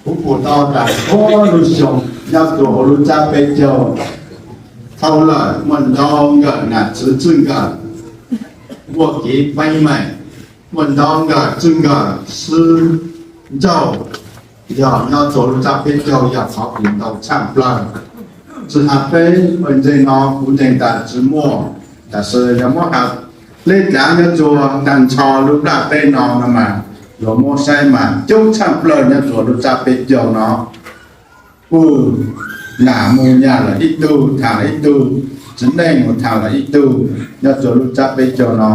Kuv pum tau tas txhua lub xyoo nyob rua huv lub tsab peb caug, thaum lawm muaj ntau nkawm nam txwv txwj nkawm muaj kev feeb meem, muaj ntau nkawm txwj nkawm sib nrauj, yog nyob rua lub tsab peb caug yog qhov kws ntau tshaaj plawg. Tsi has peb ua ntseeg no kuv ntseeg tas tsi muaj, tab sis yog muab has dleb dlaav nyob rua taag nrho lub nplaj teb no no mas, yuav muab saib mas coob tshaaj plawg nyob rua lub tsab peb caug no. Kuj nam mus nyam lawm ib tug, thaam lawm ib tug, txiv neej mus thaam lawm ib tug nyob rua lub tsab peb caug no.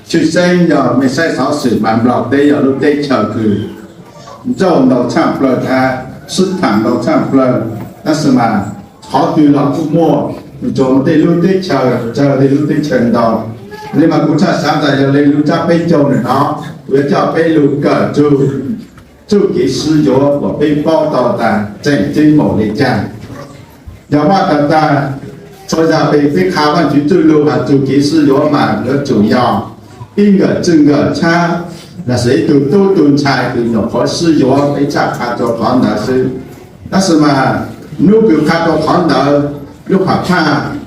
Tshwj xeeb yog mej saib xov xwm mas Nplog teb yog lub teb chaws kws nrauj ntau tshaaj plawg hab sib thaam ntau tshaaj plawg, tab sis mas qhov twg los kuj muaj, tsuas muaj tej lub teb chaws tsawg, tej lub teb chaws ntau. Li mas kuv tshaj xaav tas yog le lub tsab peb caug ntawm no, kuv yuav coj peb lug kawm tsug txuj kev sib yuav kuas peb paub tau tas tseem ceeb npaum le caag. Yog muab tas tas txhua yam peb, peb qha Vaajtswv txuj lug has txuj kev sib yuav mas yuav tsum yog ib nkawm txwj nkawm tshab, lossis ib tug tub tug ntxhais kws nyuam qhuav sib yuav peb tshaj qha rua qhov ntawd xwb. Tab sis mas hnub kws qha rua qhov ntawd, lub hom phaj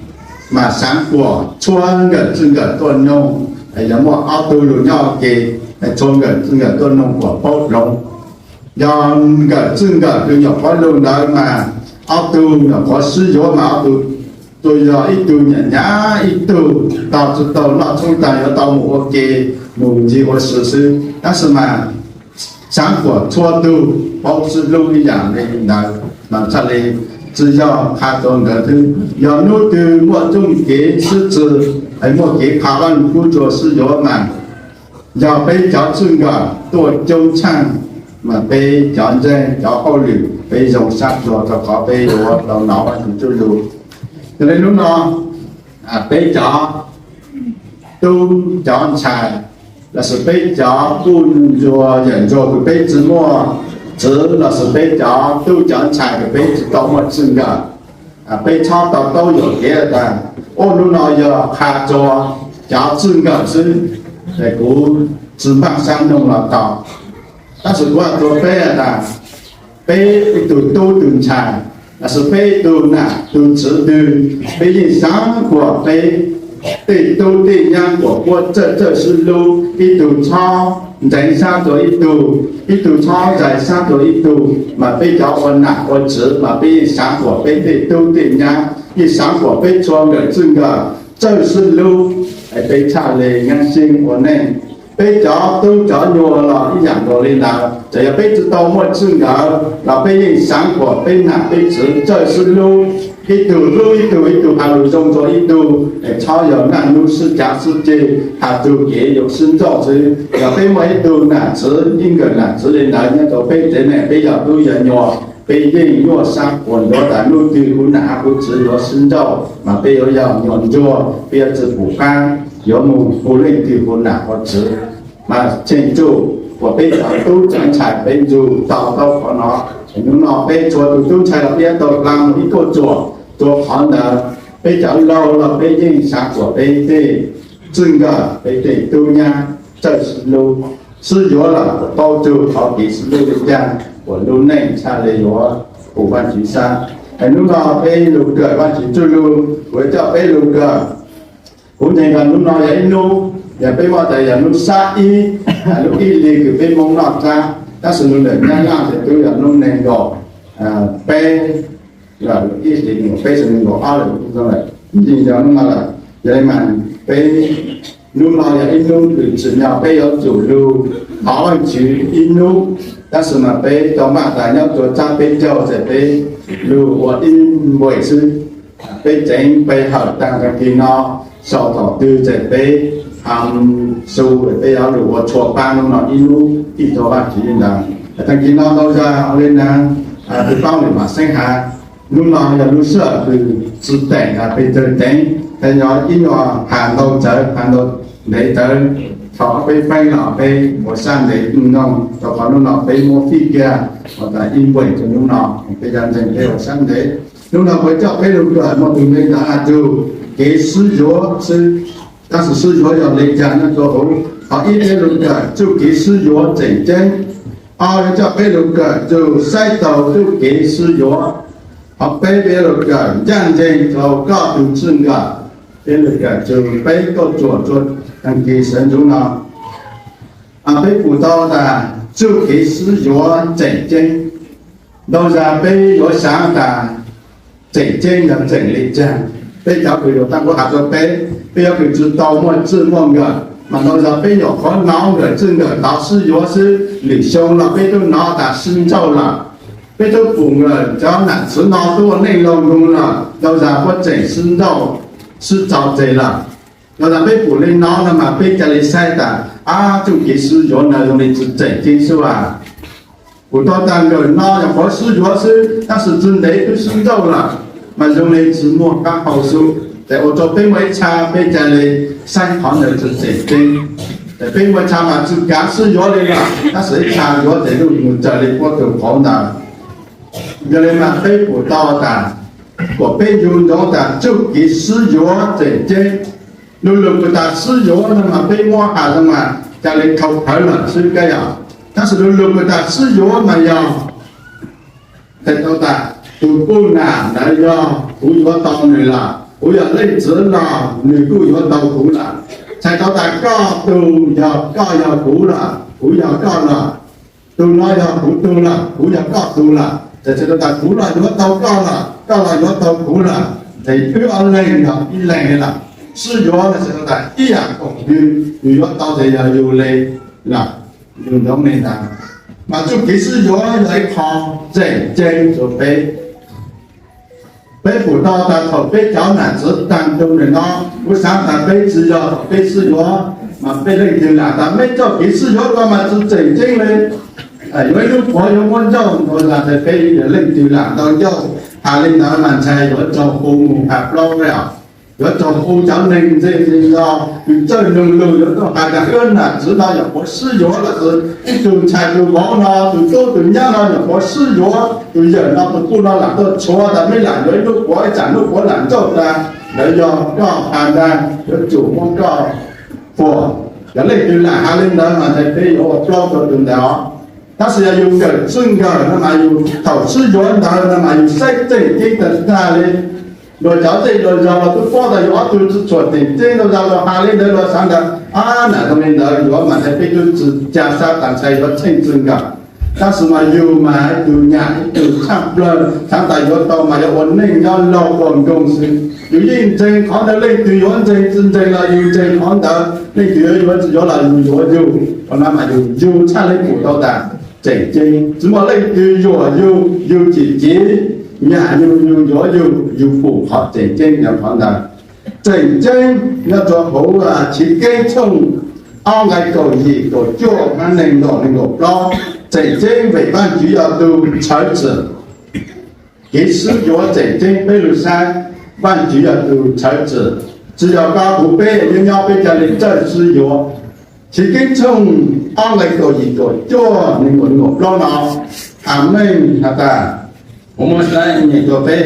mas xaav kuas txhua nkawm txwj nkawm tuaj noog, yog muaj ob tug lug nyob ua ke, txhua nkawm txwj nkawm tuaj noog kuas paub hloov. Yog nkawm txwj nkawm kws nyuam qhuav lug ntawd mas ob tug nyuam qhuav sib yuav mas ob tug, tug yog ib tug nyam nyam ib tug, tau tsi tau noj tshoob taag yuav tau mus ua ke, mus ncig ua si xwb. Tab sis mas xaav kuas txhua tug paub sib hlub ib yam le ntawd mas txhaj le tsi yog qha rua ntawd xwb. Yog hnub twg muaj txuj kev sib txwv, muaj kev qha Vaajlugkub rua sib yuav mas yog peb cov txwj nkawm tuaj coob tshaaj mas peb cov ntseeg cov hauj lwm peb zoo sab dlua rua qhov peb yuav tau nov Vaajtswv txuj lug. Yog le hnub no peb cov tub cov ntxhais, lossis peb cov kuj ntsuag yawm ntsuag kws peb tsi muaj txwv, lossis peb cov tub cov ntxhais kws peb tsi tau muaj txwj nkawm, peb txhob tau taub yuam kev tas ua hnub no yog qha rua cov txwj nkawm xwb, kuv tsi npaaj sab noog los tau. Tab sis kuv has rua peb tas peb ib tug tub tug ntxhais, lossis peb ib tug nam tug txwv twg, peb yeej xaav kuas peb tej tub tej nyab kuas puab txawj txawj sib hlub, ib tug txhob ntxeev sab rua ib tug, ib tug txhob zais sab rua ib tug, mas peb cov ua nam ua txwv mas peb yeej xaav kuas peb tej tub tej nyab, yeej xaav kuas peb txhua nkawm txwj nkawm txawj sib hlub, peb txhaj le nyab xyeeb ua neej. Peb cov tub cov nyuas los ib yam nkaus le ntawd, txawm yog peb tsi tau muaj txwj nkawm los peb yeej xaav kuas peb nam peb txwv txawj sib hlub, ib tug hlub ib tug, ib tug has lug zoo rua ib tug, txhob yog naj nub sib cav sib ceg, has txug kev yuav sib nrauj xwb. Yog peb muaj ib tug nam txwv, ib nkawm nam txwv le ntawd nyob rua peb tsev neeg, peb yog tub yog nyuas, peb yeej nyuaj sab quas ntuav tas hnub twg kuv nam hab kuv txwv yuav sib nrauj mas peb yuav yog nyuas ntsuag, peb yuav tsi pum qab yuav mus hu leej twg hu nam hu txwv. Mas cheem tsum kuas peb cov tub cov ntxhais peb nrug tau taub qhov no. Hnub no peb txhua tug tub ntxhais los peb yuav tau dlaa mus ib kauj ruam, rua qhov ntawd peb cov laug los peb yeej xaav kuas peb tej txwj nkawm peb tej tub nyab txawj sib hlub, sib yuav lawm kuas paub txug qhov kev sib hlub le caag kuas lub neej txhaj le yuav pum Vaajtswv sab. Hnub no peb lug kawm Vaajtswv txuj lug, kuv coj peb lug kawm. Kuv ntseeg tas hnub no yog ib hnub, yog peb muab tas yog hnub sab ib, lub ib hlis kws peb Moob noj qab, tab sis lub ntawm Nyab Laj ces twb yog hnub nees nkaum peb, ib hlis nees nkaum peb, nees nkaum ob lawm, yeej yog hnub no lawm. Yog le mas peb hnub no yog ib hnub kws tsim nyog peb yuav tsum lug thov Vaajtswv ib hnub, tab sis mas peb tau maj tas nyob rua tsab peb caug ces peb lug ua ib npues xwb. Peb tseev pe hawm taag taag kis no, sau thaum twg ces peb ha su, peb yuav lug ua txhua paab hnub no ib hnub ib tug Vaajtswv li ntawd. Taag kis no ntau zag ua le naag, kws paub lwm maam xeeb has, hnub no yog lub sij hawm kws tsi teem has pes tsawg teev, tas yog ib nyuas has ntau tsawv has ntau ntev tsawv, thaum peb feeb los peb ua sab ntev noog, rua qhov hnub no peb muab fij kiag ua tas ib npues rua hnub no, peb cov ntseeg peb ua sab ntev. Hnub no kuv coj peb lug kawm muaj tug neeg has txug kev sib yuav xwb, tab sis sib yuav yog le caag nyob rua huv. Qhov ib peb lug kawm txuj kev sib yuav tseem ceeb. Ob, yuav coj peb lug kawm tsug saib taug txuj kev sib yuav. Ob, peb, peb lug kawm ncaj nceeg rua koj tug txij nkawm. Peb lug kawm tsug peb kauj ruam rua taag kig sawv ntxuv no. Peb pum tau tas txuj kev sib yuav tseem ceeb. Ntau zag peb yuav xaav tas tseem ceeb yog tseem le caag. Peb cov kws yuav taab kuv has rua peb, peb yuav kws tsi tau muaj txij muaj nkawm mas ntau zag peb nyuam qhuav nov nkawm txij nkawm tod sib yuav xwb, lwm xyoo los peb tub nov tas sib nrauj lawm. Peb tub pum nkawm cov nam txwv no tub ua neej laug nkoog lawm, ntau zag puab tseem sib nrauj sib txaus tseg lawm. Ntau zag peb pum le no no mas peb ca le saib tas, ab, txuj kev sib yuav ntawd zoo le tsi tseem ceeb xwb as. Pum tau tas nkawm no nyuam qhuav sib yuav xwb tab sis tsi ntev tub sib nrauj lawm, mas zoo le tsi muaj qaab hau xwb. Tes ua rua peb muaj ib tsha peb ca le saib qhov ntawd tsi tseem ceeb. Tes peb muaj tsha mas tsi kaav sib yuav le lawm tab sis ib tsha yuav tes lug mus raws le puab tug qauv ntawd. Yog le mas peb pum tau tas, kuas peb ncu ntsoov tas txuj kev sib yuav tseem ceeb. Lu lug kws tas sib yuav no mas peb muab has zoo mas ca le thau phawv lawm xwb kab yog, tab sis lu lug kws tas sib yuav mas yog tau tas tug puj nam ntawd yog kuv yuav tau nwg lawm, kuv yog leej txiv los nwg kuj yuav tau kuv lawm. Txhais tau tas koj tug yog koj yog kuv lawm, kuv yog koj lawm, tug no yog kuv tug lawm, kuv yog koj tug lawm. Tes txhais tau tas kuv los yuav tau koj lawm, koj los yuav tau kuv lawm, tes wb ob leeg yog ib leeg lawm. Sib yuav txhais tau tas ib yaam koom ywg, yug yuav tau tes yog yug le lawm, yug ntawd le ntawd. Mas txuj kev sib yuav yog ib qho tseem ceeb rua peb. Peb pum tau tas thaum peb cov nam txwv taag tug ntawm no, kuv xaav tas peb tsi yog thaum peb sib yuav mas peb leej twg lam tas meb txuj kev sib yuav ko mas tsi tseem ceeb le. Yuav ib lub puav yuav muab ncauj ntau zag tes peb yog leej twg lam ntau ncauj. Has le ntawd mas ntshai yuav raug hu mus has plaub le os. Yuav raug hu cov neeg ntse ntse nto, kws txawj noog lug yuav tuaj has tas wb nam txwv no nyuam qhuav sib yuav lawm, ib tug ntxhais tus vauv no, tus tub tus nyab no nyuam qhuav sib yuav, tus yawm no tus puj no lam tuaj tshuav tas meb lam yuav ib lub puav, ib tsaam lub puav lam ncauj tas, ntawd yog koj has ntag, yuav tsum muab koj puam. Yog leej twg lam has le ntawd mas ntshai peb yuav ua plaub rua tus ntawd os. Tab sis yog yug kawm txij nkawm no mas yug thaum sib yuav ntawd no mas yug saib tseem ceeb tag tag le. Luag cov zej luag zog los tub paub tas yug ob tug tsi tshua tseem ceeb, luag zag luag has le ntawd luag xaav tas, ab, nam zoo le ntawd yuav mas ntshai peb tub tsi ca sab tas ntshai yuav tsheej txij nkawm. Tab sis mas yug mas ib tug nyam ib tug tshaaj plawg xaav tas yuav tau mas yog ua neej nyob laug ua nkoog xwb. Yug yeej ntseeg qhov ntawd, leej twg yuav ntseeg tsi ntseeg los yug ntseeg qhov ntawd, leej twg yuav yuav tsi yuav los yug yuav yug. Qhov no mas yug yug txhaj le pum tau tas tseem ceeb. Tsi muaj leej twg yuam yug, yug cim civ, nyam yug, yug yuav yug, yug pum qhov tseem ceeb yog qhov ntawd. Tseem ceeb nyob rua huv Chiv Keeb tshooj ob nqai kaum yim kaum cuaj, neeg nkaum, neeg nkaum plaub. Tseem ceeb vim Vaajtswv yog tug txhawv txim. Kev sib yuav tseem ceeb peb lug saib, Vaajtswv yog tug txhawv txim. Tsi yog koj kuv peb nyob nyob peb ca le txawj sib yuav. Chiv Keeb tshooj ob nqai kaum yim kaum cuaj, neeg nkaum, neeg nkaum plaub no, Amees has tas, ua muab saib nyem rua peb.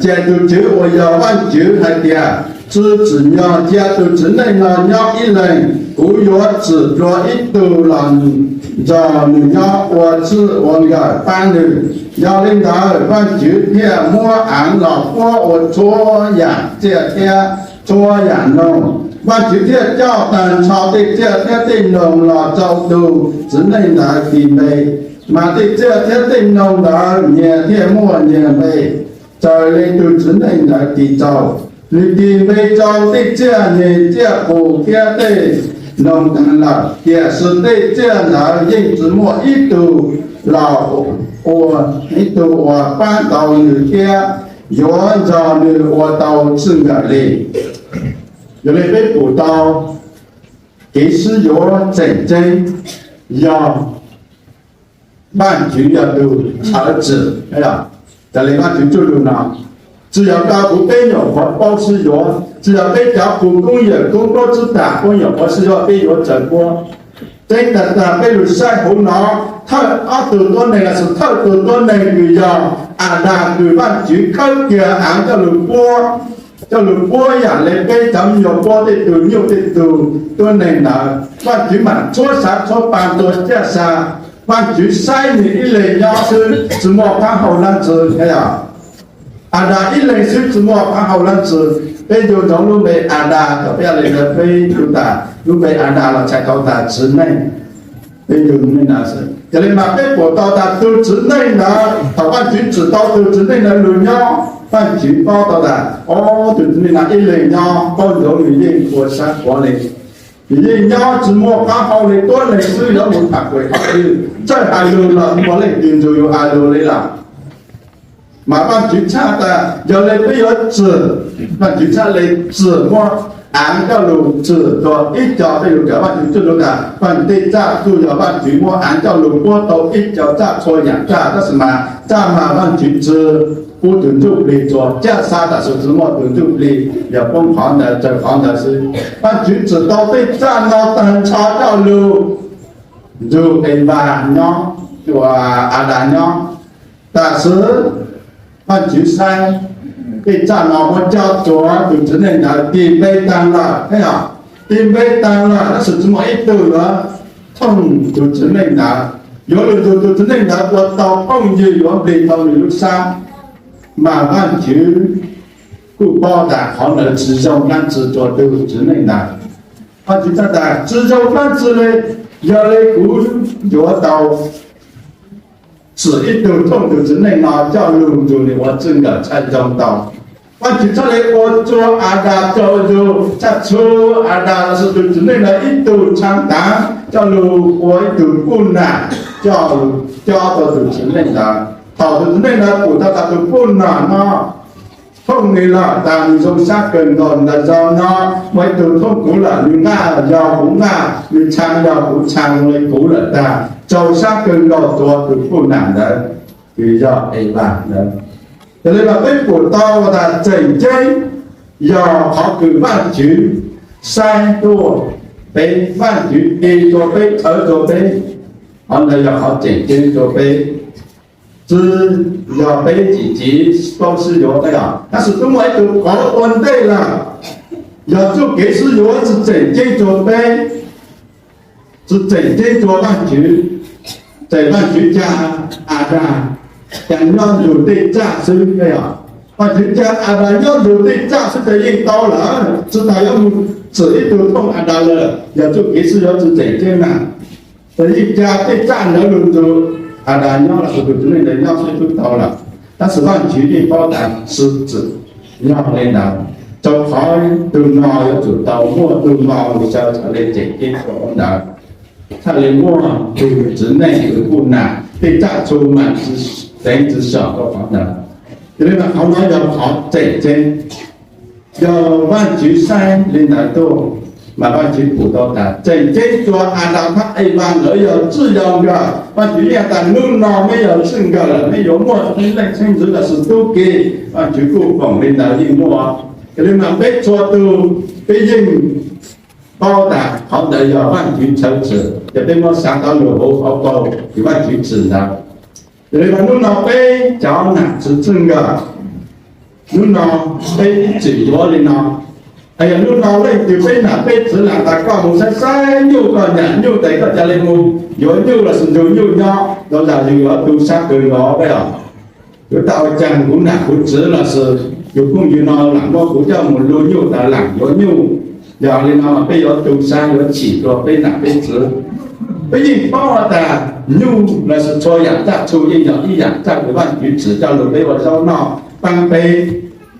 Cia tug Tswv uas yog Vaajtswv hais tias, tsi tsim nyog cia tug txiv neej no nyob ib leeg. Kuv yuav tsim dlua ib tug los nrog nws nyob ua txij ua nkawm paab nws. Yog le ntawd, Vaajtswv thiaj muab aav los puab ua txhua yaam tsiaj thiab txhua yaam noog. Vaajtswv thiaj coj taag nrho tej tsiaj thiab tej noog los rau tug txiv neej ntawd tis npe. Mas tej tsiaj thiab tej noog ntawd nyias thiaj muaj nyias npe, raws le tug txiv neej ntawd tis rau. Nws tis npe rau tej tsiaj nyeg tsiaj qus thiab tej noog taag lawm, tiam sis tej tsiaj ntawd yeej tsi muaj ib tug los ua, ib tug uas paab tau nws thiab yuav nrog nws ua tau txij nkawm li. Yog le peb pum tau kev sib yuav tseem ceeb yog Vaajtswv yog tug txhawv txim. Raws le Vaajtswv txuj lug no, tsi yog koj kuv peb nyuam qhuav paub sib yuav, tsi yog peb cov kws koob yawm koob plaub tsib tam puab nyuam qhuav sib yuav, peb yuav raws puab. Tseeb tag tag peb lug saib huv no, thawj ob tug tuab neeg los sis thawj tug tuab neeg kws yog Adas kws Vaajtswv khawb kiag aav coj lug puab, coj lug puab yaam le peb cov me nyuam puab tej tug nyuj tej tug tuab neeg ntawd. Vaajtswv maam tshuab xav tshuab paa ntua caj sa Vaajtswv saib nwg ib leeg nyob xwb tsi muaj qaab hau leej twg. Adas ib leeg xwb tsi muaj qaab hau leej twg. Peb ncu ntsoov lub npe Adas, thaum peb le ntawd peb ncu tas lub npe Adas los txhais tau tas txiv neej. Peb ncu ntsoov le ntawd xwb, yog le mas peb pum tau tas tug txiv neej ntawd, thaum Vaajtswv tsim tau tug txiv neej ntawd lug nyob, Vaajtswv paub tau tas, o, tug txiv neej no ib leeg nyob, paub ntsoov nwg yeej ua sab quav le, nwg yeej nyob tsi muaj qaab hau le, tuab leeg xwb yuav mus tham kuas hauv twg, txawj has lug los muaj leej twg nrug yug has lug le lawm. Mas Vaajtswv txhaj tas yog le peb yuav txwm, Vaajtswv txhaj le txwm muab aav coj lug txwm rua ib co tej lug kawm Vaajtswv txuj lug tas, Vaajtswv tej txaj txuj yog Vaajtswv muab aav coj lug puab tau ib co txaj txhua yaam txaj, tab sis mas txaj mas Vaajtswv tsi pub tug ntsuj plig rua, caj xa tam sim tsi muaj tug ntsuj plig, yog poob qhov ntawd tsawg qhov ntawd xwb. Vaajtswv txwm tau tej txaj no taag nrho coj lug nrug Evas nyob, ua Adas nyob. Tam sim Vaajtswv saib tej txaj no muab coj rua tug txiv neej ntawd tis npe taag lawm, tis npe taag lawm, tab sis tsi muaj ib tug yuav thooj tug txiv neej ntawd, yuav lug nrug tug txiv neej ntawd ua tau phooj ywg yuav nplig tau nwg lub sab. Mas Vaajtswv kuj paub tas qhov ntawd tsi zoo dlaab tsi rua tug txiv neej ntawd. Vaajtswv txhaj tas tsi zoo dlaab tsi le, yog le kuv yuav tau txwm ib tug thooj tug txiv neej no coj lug nrug nwg ua txwj nkawm txhaj zoo tau. Vaajtswv txhaj le ua rua Adas tau nrug txhaj txhu Adas los sis tug txiv neej ntawd ib tug tshaav taav coj lug ua ib tug puj nam, coj lug cob tau tug txiv neej ntawd. Thaum tug txiv neej ntawd pum tau tas tug puj nam no thooj nwg lawm tas nwg zoo sab kawg nkaus, ntawm zaug no muaj ib tug thooj kuv lawm, nwg nqaj yog kuv nqaj, nwg tshaav yog kuv tshaav, le kuv lawm tas zoo sab kawg nkaus rua tug puj nam ntawd, kws yog Evas ntawd. Yog le mas peb pum tau tas tseem ceeb yog qhov kws Vaajtswv saib tuaj peb, Vaajtswv tis rua peb, txhawv rua peb, qhov ntawd yog qhov tseem ceeb rua peb. Tsi yog peb tsim txiv paub sib yuav, tab sis tub muaj ib tug qauv ua ntej lawm, yog txuj kev sib yuav tsi tseem ceeb rua peb, tsi tseem ceeb rua Vaajtswv, ces Vaajtswv ca Adas, ca nyob nrug tej txaj xwb. Vaajtswv ca Adas nyob nrug tej txaj xwb ces yeej tau lawm, tsi tas yuav mus txwm ib tug thooj Adas lawm, yog txuj kev sib yuav tsi tseem ceeb na. Ces yeej ca tej txaj ntawd lug nrug Adas nyob los sis tug txiv neej ntawd nyob xwb tub tau lawm. Tab sis Vaajtswv yeej paub tas tsi txwm yog le ntawd, rua qhov tug no yuav tsum tau muaj tug no lug xyaw txhad le tseem ceeb rua qhov ntawd. Txhaj le muaj tug txiv neej tug puj nam, tej txaj txhu mas tseev tsi soo rua qhov ntawd. Yog le mas qhov no yog qhov tseem ceeb. Yog Vaajtswv saib le ntawd tuaj, mas Vaajtswv pum tau tas tseem ceeb rua Adas hab Evas nkawd yog txij yau nkawd. Vaajtswv yeej has tas nub no meb yog txij nkawm lawm, meb yuav muaj leej xeeb ntxwv los sis tub ki. Vaajtswv kuj foom le ntawd yeej muaj. Yog le mas peb txhua tug, peb yeej paub tas qhov ntawd yog Vaajtswv txhawv txwm, ces peb muab xaav tau lug huv hauv paug kws Vaajtswv txwm ntawd. Yog le mas nub no peb cov nam txwv txij nkawm, nub no peb txwm yuav le no, yog nub no leej twg peb nam peb txwv lam tas koj mus saib saib nyuj, koj nyam nyuj tes koj ca le mus yuav nyuj los sis nrug nyuj nyob, tau zam yug yuav tu sab kawg nkaus peb os. Yuav tau ua caag kuv nam kuv txwv los sis yug phooj ywg no lam muab kuv coj mus lug nyuj tas lam yuav nyuj. Yog le no mas peb yuav tu sab yuav chim dlua peb nam peb txwv. Peb yeej paub tas nyuj los sis txhua yaam txaj txhu yeej yog ib yaam txaj kws Vaajtswv txwm coj lug peb ua zaub noj paab peb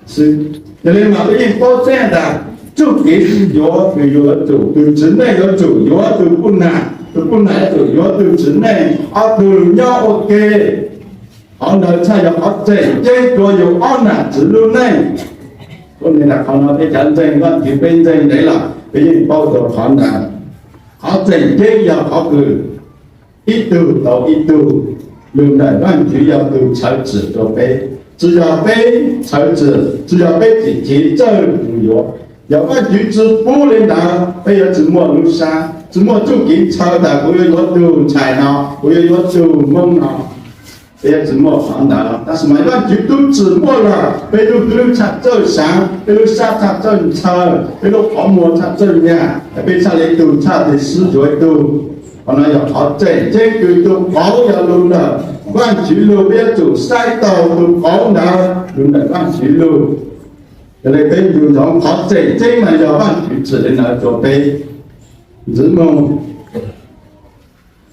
xwb. Yog le mas peb yeej paub tseeb tas txuj kev sib yuav kws yuav tsum tug txiv neej yuav tsum yuav tug puj nam, tug puj nam yuav tsum yuav tug txiv neej, ob tug lug nyob ua ke. Qhov ntawd txhaj yog qhov tseem ceeb rua yug ob nam txwv lub neej. Ua le tas qhov no peb cov ntseeg Vaajtswv peb ntseeg ntev los peb yeej paub tau qhov ntawd. Qhov tseem ceeb yog qhov kws ib tug tau ib tug, lug ntawm Vaajtswv yog tug txhawv txwm rua peb. Tsi yog peb txhawv txwm, tsi yog peb txim chiv txawj mus yuav. Yog Vaajtswv tsi pub le ntawd peb yuav tsi muaj lub sab, tsi muaj txuj kev ntshaw tas kuv yuav yuav tug ntxhais no, kuv yuav yuav tug Moob no. Peb yuav tsi muaj qhov ntawd. Tab sis mas Vaajtswv tub txwm muaj lawm, peb lub hlwb txhaj txawj saav, peb lub sab txhaj txawj ntshaw, peb lub qhov muag txhaj txawj nyag, peb txhaj le tug txhaj le sib yuav tug. Qhov no yog qhov tseem ceeb kws tus qauv yog lug ntawm Vaajtswv lug, peb yuav tsum saib taug tus qauv ntawd lug ntawm Vaajtswv lug. Yog le peb ncu ntsoov qhov tseem ceeb mas yog Vaajtswv txwm le ntawd rua peb. Ntxwv moog,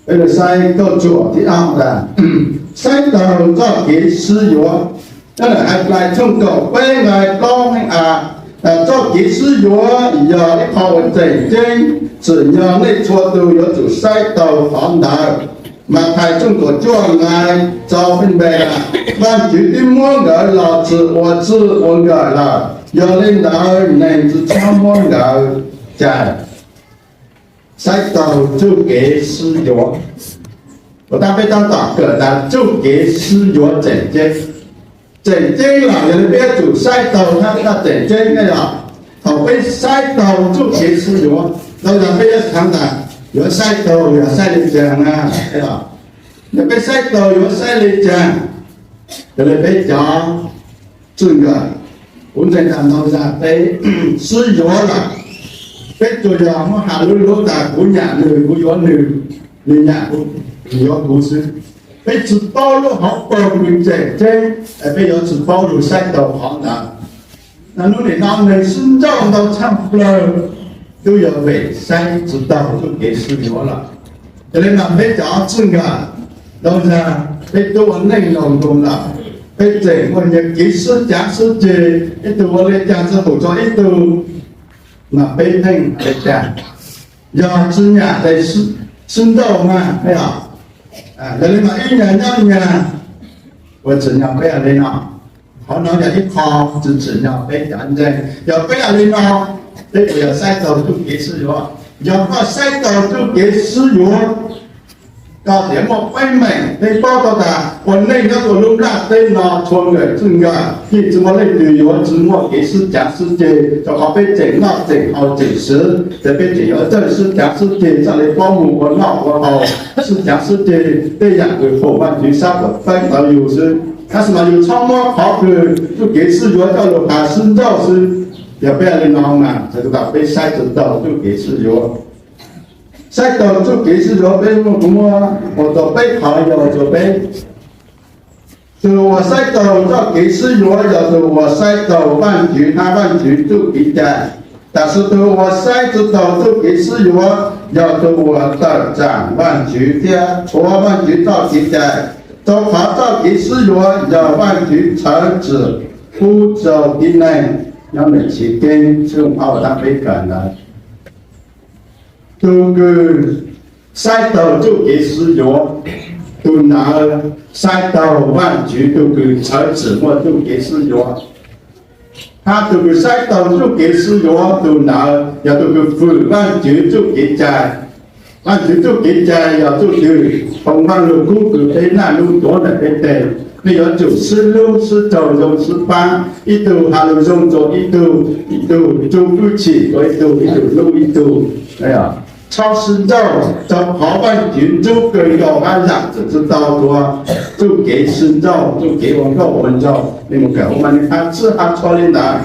peb saib kauj tsuam thib ob tas, saib taug txoj kev sib yuav. Nyob ntawm Haplais tshooj kaum peb nqai plaub heev a, txoj kev sib yuav yog ib qho uas tseem ceeb, tsim nyog nej txhua tug yuav tsum saib taug qhov ntawd. Mathais tshooj kaum cuaj nqai rau peb npe tas, Vaajtswv twb muab nkawd los txwm ua txwj ua nkawm lawm, yog le ntawd neeg tsi txhob muab nkawd cais. Saib taug txuj kev sib yuav. Puas tab peb tab tom kawm tas txuj kev sib yuav tseem ceeb? Tseem ceeb los yog le peb yuav tsum saib taug hab tseem ceeb ne yog. Thaum peb saib taug txuj kev sib yuav, tau yog peb yuav khaav tas yuav saib taug yog saib le caag na? Yog peb saib taug yuav saib le caag? Yog le peb cov txwj nkawm, kuv ntseeg tas ntau zag peb sib yuav lawm, peb tsuas yog muab has lub lub tas kuv nyam nwg, kuv yuav nwg, nwg nyam kuv, yuav kuv xwb. Peb tsi paub lub hauv paug kws tseem ceeb, peb yuav tsi paub lug saib taug qhov ntawd. Hnub nim no neeg sib nrauj ntau tshaj plawg, twb yog vim saib tsi taug txuj kev sib yuav lawm. Yog le mas peb cov txwj nkawm, ntau zag peb tub ua neej laug nkoos lawm, peb tseem muaj nyuas kev sib cav sib ceg, ib tug ua le caag tsi pum rua ib tug, mas peb theej le caag? Yog tsi nyam tes sib nrauj mas, yog le mas ib nyuas nyob nyuas, ua tsim nyog peb ua le no. Qhov no yog ib qho tsi tsim nyog peb cov ntseeg. Yog peb ua le no, peb puas yog saib taug txuj kev sib yuav? Yog koj saib taug txuj kev sib yuav, koj thiaj muaj teeb meem. Peb paub tau tas ua neej nyob rua lub nplaj teb no txhua nkawm txwj nkawm yeej tsi muaj leej twg yuav tsi muaj kev sib cav sib ceg, rua qhov peb tseem noj tseem haus tseem swv ces peb tseem yuav txawj sib cav sib ceg, txhaj le paub moog ua noj ua haus, sib cav sib ceg tej yaam kws pum Vaajtswv sab puam peeb ntawd yug xwb. Tab sis mas yug txhob muab qhov kws txuj kev sib yuav coj lug has sib nrauj xwb. Yog peb ua le no mas txhais tau tas peb saib tsi taug txuj kev sib yuav. Saib taug txuj kev sib yuav peb muaj, kuv muab ua tau peb qhov yog rua peb. Tug uas saib taug txuj kev sib yuav yog tug uas saib taug Vaajtswv hab Vaajtswv txuj kev cai. Tab sis tug uas saib tsi taug txuj kev sib yuav yog tug uas tawm tsaam Vaajtswv thiab thuav Vaajtswv txuj kev cai, rua qhov txuj kev sib yuav yog Vaajtswv txhawv txim pub rua tib neeg. Nyob Mathais tshooj ob nqai peb kawm ntawd. Tug kws saib taug txuj kev sib yuav, tug ntawd saib taug Vaajtswv tug kws txhawv txim muaj txuj kev sib yuav. Hab tug kws saib taug txuj kev sib yuav, tug ntawd yog tug kws fwm Vaajtswv txuj kev cai. Vaajtswv txuj kev cai yog txuj kws tau Vaaj Lug Kub kws peb naj nub tuav ntawm peb teg. Peb yuav tsum sib hlub sib raug zoo sib paab, ib tug has lug zoo rua ib tug, ib tug txuj hwj chim rua ib tug, ib tug hlub ib tug. Txhob sib nrauj, rua qhov Vaajtswv ntxub kawg nkaus hab zam txim tsi tau rua txuj kev sib nrauj, txuj kev ua nkauj ua nraug. Nej mus kawm huv mas nej hab txwj hab txhua le ntawd.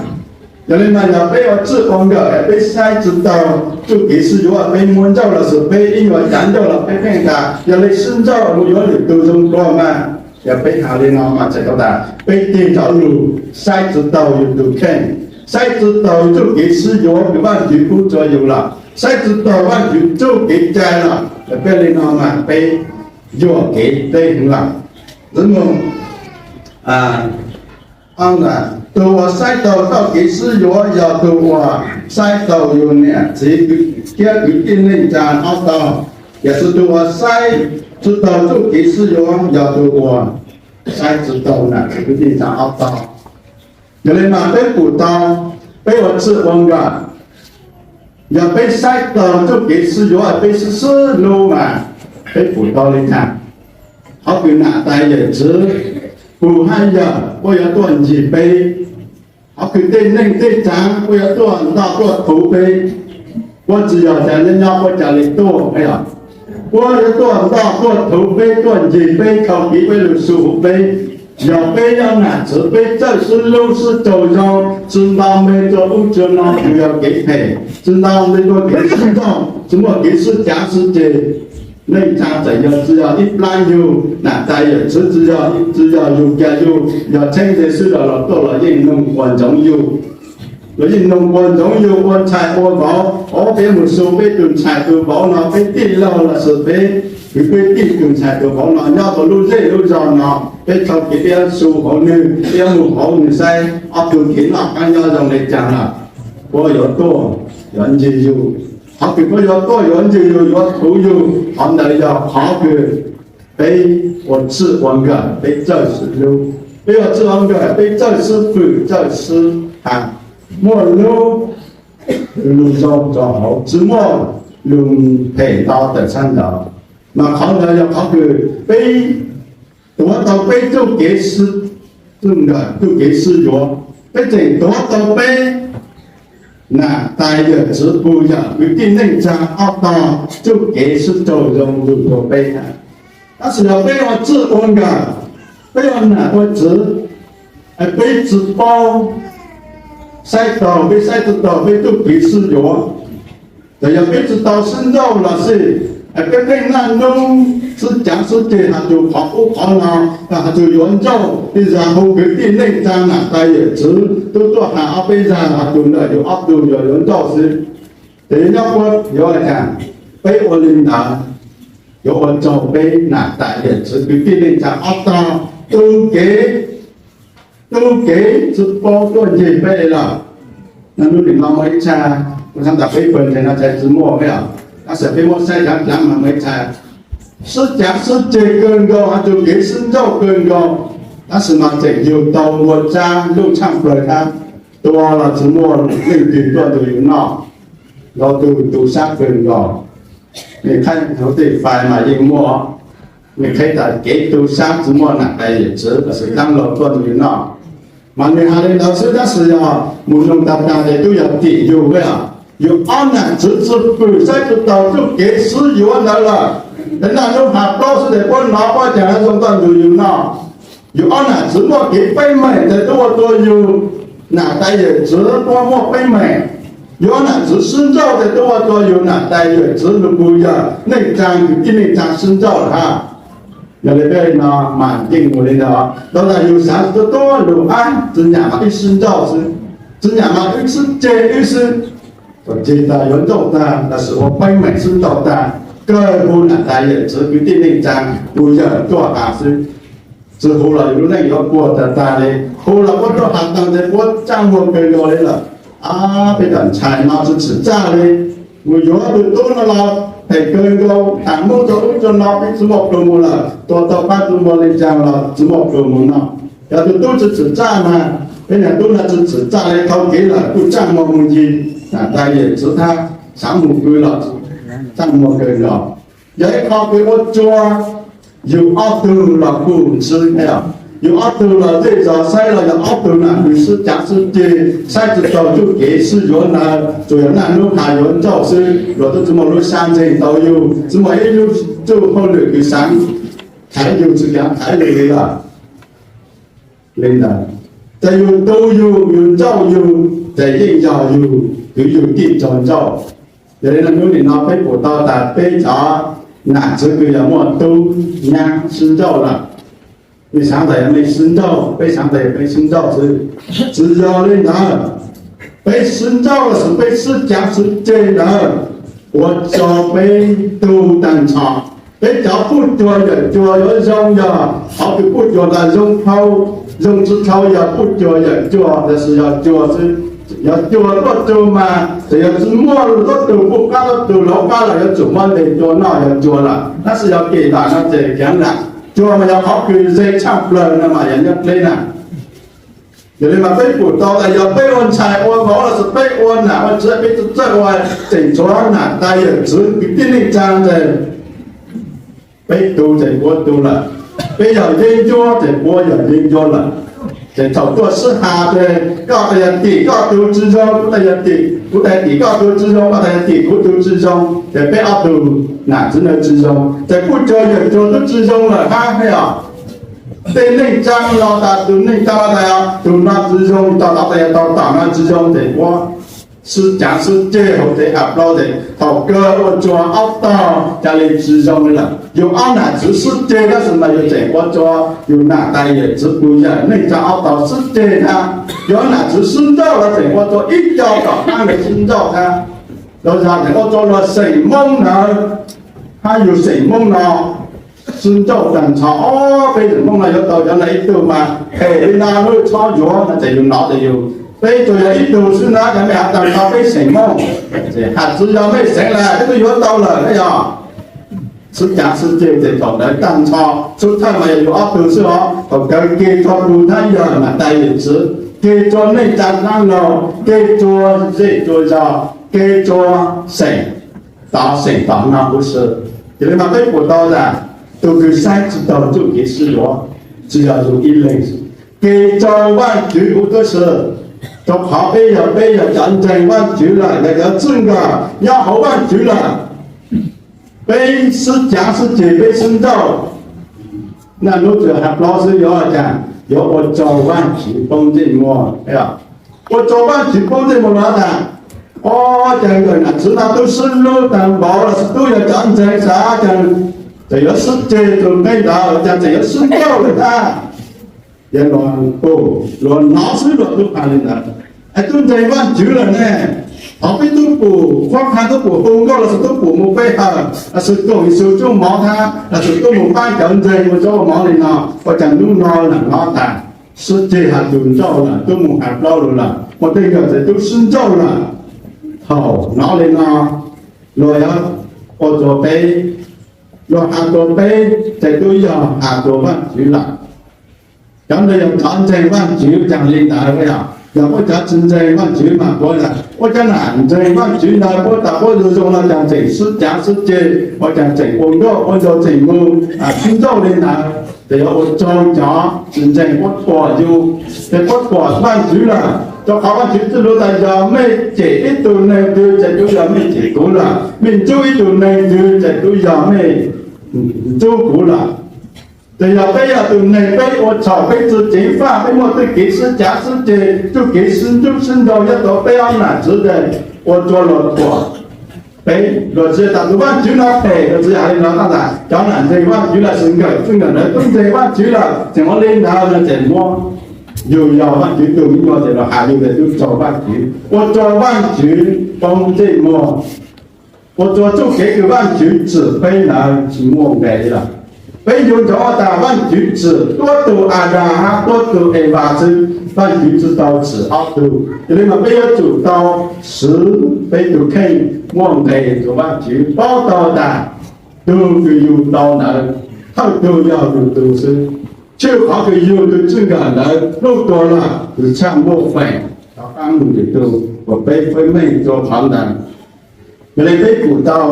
Yog le mas yog peb ua txwj ua nkawm peb saib tsi taug txuj kev sib yuav, peb muab nrauj los sis peb ib nyuas cav nrauj los peb pheej tas yog le sib nrauj mus yuav lwm tug zoo dlua mas. Yog peb has le no mas txhais tau tas peb tig nrov lug saib tsi taug yug tug kheej, saib tsi taug txuj kev sib yuav kws Vaajtswv pub rua yug lawm, saib tsi taug Vaajtswv txuj kev cai lawm, peb le no mas peb yuam kev deb heev lawm. Ntxwv moog, tug uas saib taug txoj kev sib yuav yog tug uas saib taug yug niam txiv thiab kwv tij neej tsaa ob tog. Yog tug uas saib tsi taug txuj kev sib yuav yog tug uas saib tsi taug nam txiv kwv tij neej tsaa ob tog. Yog le mas peb pum tau, peb ua txwj ua nkawm, yog peb saib taug txuj kev sib yuav peb sib sib hlub mas peb pum tau le caag? Qhov kws nam tais yawm txwv pum hab yawm puab yuav tuaj ncig peb, qhov kws tej neej tej tsaav puab yuav tuaj ntoj tuaj thuv peb. Puab tsi yog tas nyob nyob puab ca le tuaj, puab yuav tuaj ntoj tuaj thuv peb, tuaj ncig peb, khau kiv peb lug su huv peb. Yog peb yuav nam txiv peb txawj sib hlub sib raug zoo, tsi nto npe rua ub rua no kws yog kev phem, tsi nto npe rua kev sib nrauj, tsi muaj kev sib cav sib ceg, Neej tsaa txawm yog tsi yog ib plab yug, nam tais yawm txwv tsi yog, tsi yog yug ca yug, yog tsheeb ze xwb los tuaj los yeej noog quas ntsoov yug. Los yeej noog quas ntsoov yug ua ntxhais ua vauv, ob peb mus su peb tus ntxhais tus vauv no, peb tij laug los sis peb kwv peb tij tus ntxhais tus vauv no nyob rau lub zej lub zog no, peb tau kev peb su hauv nwg, peb mus hauv nwg saib ob tug kev noj qab nyob zoo le caag lawm. Puab yuav tuaj yuav ncig yug, qhov kws puab yuav tuaj yuav ncig yug yuav thuv yug, qhov ntawd yog qhov kws peb ua txij ua nkawm peb txawj sib hlub, peb ua txij ua nkawm peb txawj sib fwm txawj sib has, muaj lub lug zoo rau hauv, tsi muaj lug phem ntau tawm tshaj ntawd. Mas qhov ntawd yog qhov kws peb tuav tau peb txuj kev sib, txuj kev sib yuav, peb tseem tuav tau peb nam tais yawm txwv puj yawm kwv tij neej tsaa ob tog txuj kev sib raug zoo lug rau peb. Tab sis yog peb ua txij ua nkawm, peb ua nam ua txwv, peb tsi paub saib taus, peb saib tsi taus peb txuj kev sib yuav. Txawm yog peb tsi tau sib nrauj los xij, peb pheej naj nub sib cav sib ceg has txug qhov ub qhov no, has txug yuav nrauj, tej zag hu kwv tij neej tsaa nam tais yawm txwv tub tuaj has ob peb zag has txug ntawm yug ob tug yuav yuav nrauj xwb. Ces yog nyob puab yuav has, peb ua li ntawd yuav ua rau peb nam tais yawm txwv kwv tij neej tsaa ob tog tu kev, tu kev tsi paub tuaj ncig peb li lawm. Nub nim no muaj ib txha, kuv xaav tas peb pawg ntseeg no tsis muaj peb os, tab sis peb muab saib dlaav dlaav mas muaj ib txha sib cav sib ceg kawg nkaus, has txug kev sib nrauj kawg nkaus, tab sis mas tseem yug tau ua tsab luj tshaaj plawg hab, tua los tsi muaj leej twg tuaj nrug yug noj, ntau tug tu sab kawg nkaus. Nws qhaib hauv tej fais mas yeej muaj, nws qheb tas kev tu sab tsi muaj nam tais yawm txwv los sis dlaab laug tuaj nrug yug noj. Mas nws has li ntawd xwb tab sis yog mus noog tag tag ces tub yog tim yug, yug ob nam txwv tsi fwm saib tsi taus txuj kev sib yuav ntawd lawm. Ces naj nub has plaub xwb ces puab nov puab caag zoo tuaj nrug yug noj. Yug ob nam txwv muaj kev peeb meem ces tub ua rua yug nam tais yawm txwv puab muaj peeb meem. Yug ob nam txwv sib nrauj ces tub ua rua yug nam tais yawm txwv lug puj yawm neej tsaa kwv tij neej tsaa sib nrauj lawm hab. Yog li peb no mas yeej mus li ntawd, tau tas yug xaav tuab tuab lug hab tsi nyam mas wb sib nrauj xwb, tsi nyam mas wb sib ceg wb xwb. Txawm ceg tag yuav nrauj tag tab sis ua peeb meem sib nrauj tag, kawg hu nam tais yawm txwv kwv tij neej tsaa puj yawm tuaj has xwb. Tsi hu los yug lub neej yuav puag tag tag li, hu los puab tuaj has taag tes puab tsaaj muag kawg nkaus li lawm. Ab, peb cov ntxhais no tsi txhim txaj li, mus yuav tug tub no los phem kawg nkaus, tham Moob rua ub rua no peb tsi muaj plhu mus lawm, tua tau pab tsi muaj li caag los tsi muaj plhu mus no. Yog tug tub tsi txhim txaj mas peb niag tub no tsi txhim txaj li, tau kev lawm kuj tsaaj muag mus ncig, nam tais yawm txwv hab xaav mus pw los tsaaj muag kawg nkaus. Yog ib qho kws ua rua yug ob tug los kuj ntswb, yug ob tug los zej zos saib los yog ob tug nam nws sib cav sib ceg saib tsi taus txuj kev sib yuav ntawd, tsuas yog naj nub has yuav nrauj xwb, luag tub tsi muaj lub sab ntseeg tau yug, tsi muaj ib lub txuj hauj lwm kws xaav thaiv yug tsi kav thaiv yug li lawm. Li ntawd, ces yug tu yug, yug nrauj yug, ces yeej yog yug kwv yug tij raug nrauj. Yog li no nub nim no peb pum tau tas peb cov nam txwv kws yog muaj tub nyab sib nrauj lawm. Mej xaav tas yog mej sib nrauj, peb xaav tas yog peb sib nrauj xwb. Tsi yog li ntawd, peb sib nrauj los sis peb sib cav sib ceg ntawd ua rua peb tug taag nrho. Peb cov puj cuag yawm cuag yuav zoo yog qhov kws puj cuag tas zoo dhau, zoo tsi dhau yog puj cuag yawm cuag los sis yog cuag xwb. Yog cuag tuaj tug mas txawm yog tsi muaj tuab tug puj qab tuab tug lauv qab los yuav tsum muab ntes cua noj yog cuag lawm, tab sis yog kem lam no ces kaav lam. Cuag mas yog qhov kws ze tshaaj plawg no mas yog nyob dleb na. Yog li mas peb pum tau tas yog peb ua ntxhais ua vauv los sis peb ua nam ua txwv peb txawj ua, tseem tshuav nam tais yawm txwv kwv tij neej tsaa tes peb tu ces puab tu lawm, peb yog yeeb ncuab ces puab yog yeeb ncuab lawm. Ces thaum tuaj sib has ces koj tas yog tim koj tug tsi zoo, kuv tas yog tim, kuv tas tim koj tug tsi zoo, koj tas yog tim kuv tug tsi zoo, ces peb ob tug nam txwv ntawd tsi zoo, ces puj cuag yawm cuag tub tsi zoo lawm hab os. Tej neej tsaa no tas tug neej tsaa no tas tug no tsi zoo, tau tom tas yog tau tom no tsi zoo ces puab sib cav sib ceg hauv tsev ham plaub tes thaum kawg ua rua ob tog ca le tsi zoo li lawm. Yus ob nam txwv sib ceg tab sis mas yus tseem ua rua yus nam tais yawm txwv pus yawm neej tsa ob tog sib ceg hab. Yus ob nam txwv sib nrauj los tseem ua rua ib co tom qab ntawd sib nrauj hab. Los yog tseem ua rua luag xeem Moob ntawd hab yus xeem Moob no sib nrauj taag nrho. Ob peb xeem Moob no yuav tau cov no ib tug mas phem li no lub tshob yuav no ces yus nov tes yus peb tsuas yog ib tug xwb na, cov mej has taag nrho peb xeem Moob, has tsi yog mej xeem lawm peb tub yuav tau lawm na yog. Sib cav sib ceg tes thaum ntawd taag nrho, xub thawj mas yog yus ob tug xwb os. Thaum kawg kig rua pus thab yawg nam tais yawm txwv, kig rua neej tsa dlaab laug, kig rua zej rua zog, kig rua xeem tod xeem tod no huv si. Ces li mas peb pum tau tas tus kws saib tsi taug txuj kev sib yuav tsi yog yus ib leeg, kig rua Vaajtswv huv tub si. Rua qhov peb yog, peb yog cov ntseeg Vaajtswv lawm, yog cov txwj nkawm nyob hauv Vaajtswv lawm, peb sib cav sib ceg peb sib nrauj, naj nub tsuas has plaub xwb yuav caag, yuav ua rua Vaajtswv poob ntsej muag. Ua rua Vaajtswv poob ntsej muag los tas, o, caag nkawm nam txwv no tub sib hlub taag npaum los tub yog cov ntseeg xav caag tseem yuav sib ceg rua peb ntawd, caag tseem yuav sib nrauj lawm tag. Yog luag pum luag nov xwb luag tub has li ntawd, es tub ntseeg Vaajtswv lawm ne. Thov peb tub pum qhuab qha, tub pum hu nkauj los sis tub pum mus pe hawm los sis koom Yexus txuj mov hab los sis tub mus paab cov ntseeg ua zaub ua mov li no, ua caag nub no nam nov tas sib ceg has tus nrauj lawm, tub mus has plaub lug lawm, muaj tej nkawm tes tub sib nrauj lawm. Thaum nov li no luag yuav ua rua peb, luag has rua peb tes tub yog has rua Vaajtswv lawm. Cov ntawd yog cov ntseeg Vaajtswv caag li ntawd, yog muaj cov tsi ntseeg Vaajtswv mas puab tas ua cov nam ntseeg Vaajtswv ntawd puab tas puab zoo zoo no caag tseem sib cav sib ceg, ua caag tseem ua nkauj ua nraug tseem mus sib nrauj li ntawd. Tes yuav ua rua cov tsi ntseeg puab thuam yus, tes puab thuam Vaajtswv lawm. Rua qhov Vaajtswv txuj lug tas yog mej cem ib tug neeg twg tes tub yog mej cem kuv lawm, mej ntxub ib tug neeg twg tes tub yog mej ntxub kuv lawm. Tes yog peb yog tug neeg peb ua txhaum peb tsi ceev faj, peb muaj txuj kev sib cav sib ceg, txuj kev sib ntxub sib ntaug nyob rua peb ob nam txwv tes ua rua luag thuam peb, luag tsi tas tus Vaajtswv no phem, luag tsi has li no tas cov nam ntseeg Vaajtswv los sis nkawm txwj nkawm ntawd tub ntseeg Vaajtswv lawm tseem ua li ntawd no ces muab yug yog Vaajtswv tug me nyuam tes luag has yug tes tub tsaug Vaajtswv, ua rua Vaajtswv poob ntsej muag, ua rua txuj kev kws Vaajtswv tsim peb ntawd tsi muaj nqe lawm. Peb yug ntsoov tas Vaajtswv tsim tuab tug Adas hab tuab tug Evas xwb, Vaajtswv tsi tau tsim ob tug. Yog li mas peb yuav tsum tau siv peb tug kheej muaj nqe rua Vaajtswv, paub tau tas tug kws yug tau ntawd thawj tug yog yug tug xwb. Tshwj qhov kws yug tug txwj nkawm ntawd lub tuag lawm, kws tshaj muaj feem rov qaab mus ntawm tug uas peb feeb meej rua qhov ntawd. Yog li peb pum tau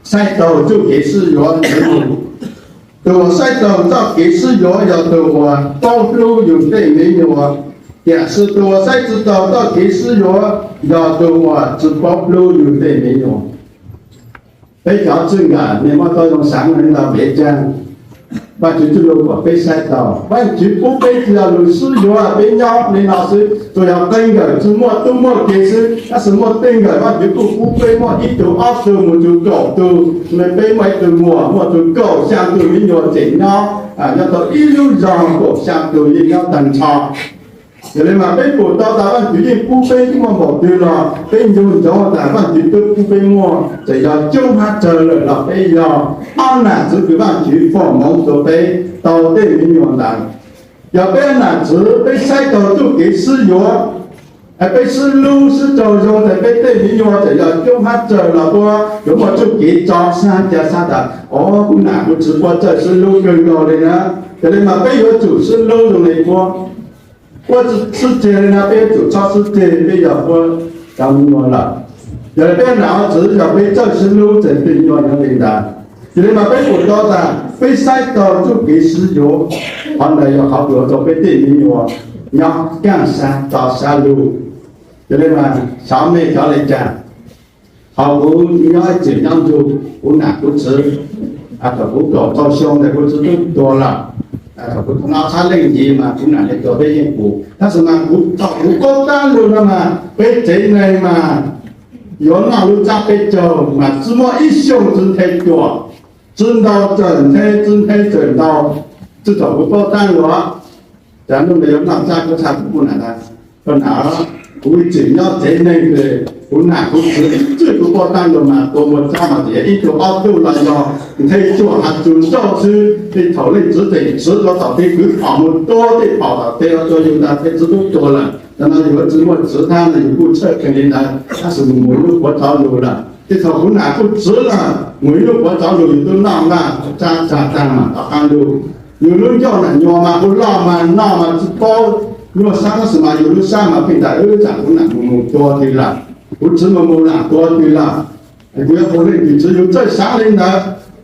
saib taug txuj kev sib yuav ntawd, tug uas saib taug txuj kev sib yuav yog tug uas paub hlub yug tej me nyuam, tiam sis tug uas saib tsi taug txuj kev sib yuav yog tug uas tsi paub hlub yug tej me nyuam. Peb cov txwj nkawm nej muab tau zoo xaav ntau npaum le caag? Vaajtswv txuj lug kuas peb saib taug, Vaajtswv pub peb tsi yog lug sib yuav peb nyob li no xwb, tsuas yog tej nkawm tsi muaj tub muaj kiv xwb, tab sis muaj tej nkawm Vaajtswv kuj pub peb muaj ib tug ob tug mus txug kaum tug, peb muaj ib tug muam muaj txug kaum xyaa tug me nyuam tseem nyob, nyob tau ib lub zog kaum xyaa tug yeej nyob taag nrho. Yog li mas peb pum tau tas Vaajtswv yeej pub peb tub muaj npaum twg los peb nco ntsoov tas Vaajtswv twb pub peb muaj, txawm yog coob hab tsawg lawm los peb yog ob nam txwv kws Vaajtswv foom moov rua peb tau tej me nyuam ntawd. Yog peb nam txwv peb saib taug txuj kev sib yuav, peb sib hlub sib raug zoo tas peb tej me nyuam txawm yog coob hab tsawg los puab yuav muaj txuj kev tso sab ca sab tas, o, kuv nam kuv txwv puab txawj sib hlub kawg nkaus li na. Yog li mas peb yuav tsum sib hlub zoo li puab. Puab sib ceg li na peb yuav tsum txhob sib ceg, peb yog puab cov me nyuam lawm. Yog li peb nam txwv yog peb txawj sib hlub ces tej me nyuam yuav li ntawd. Yog li mas peb pum tau tas peb saib taug txuj kev sib yuav, qhov ntawd yog qhov kws ua rua peb tej me nyuam nyob kaaj sab tso sab lug. Yog li mas xyov mej cov le caag, thaum kuv nyob ib txwm nyob nrug kuv nam kuv txwv, thaum kuv kaum rau xyoo ntawd kuv txwv tub tuag lawm. Kuv tau noj txhab leej ntxiv mas kuv nam li tuag peb yeej pum, tab sis mas kuv thaum kuv paub tab lug no mas peb tsev neeg mas yuav noj lub tsab peb caug mas tsi muaj ib xyoos tsi nthe cuam, tsi ntau txawm nthe, tsi nthe txawm ntau. Txij thaum kuv paub tab lug, cas nuj nqi yuav noj tsab kuv txhaj kuv nam, kuv nam, kuv tseem nyob tsev neeg, kuv nam kuv txwv txij kuv paub tab lug mas tua muaj tsab mas tseem yog ib tug ob tug los yog nthe cuam has txug nrauj xwb. Tej thaum leej txiv tseem txwv rau tom tej kwv phom mus tua tej phom tom tej ua rua yug ntag, tej txiv tub tuag lawm. Cov no yug tsi muaj txwv thab no yug kuj tshawj kheev li ntawd, tab sis mus mus lub puav tsov lug lawm. Tej thaum kuv nam kuj txwv lawm, mus ib lub puav tsov lug yug tub noj nqaj tsab tsa taag mas tom qab lug. Yug lub ncauj nam nyuas mas kuj loj mas noj mas tsi paub nyuaj sab, tab sis mas yug lub sab mas pheej tas wb tsam kuv nam mus mus tua twg lawm, kuv txiv mus mus nam tua twg lawm. Kuv yuav ua leej twg txiv yug txawj sab li ntawd,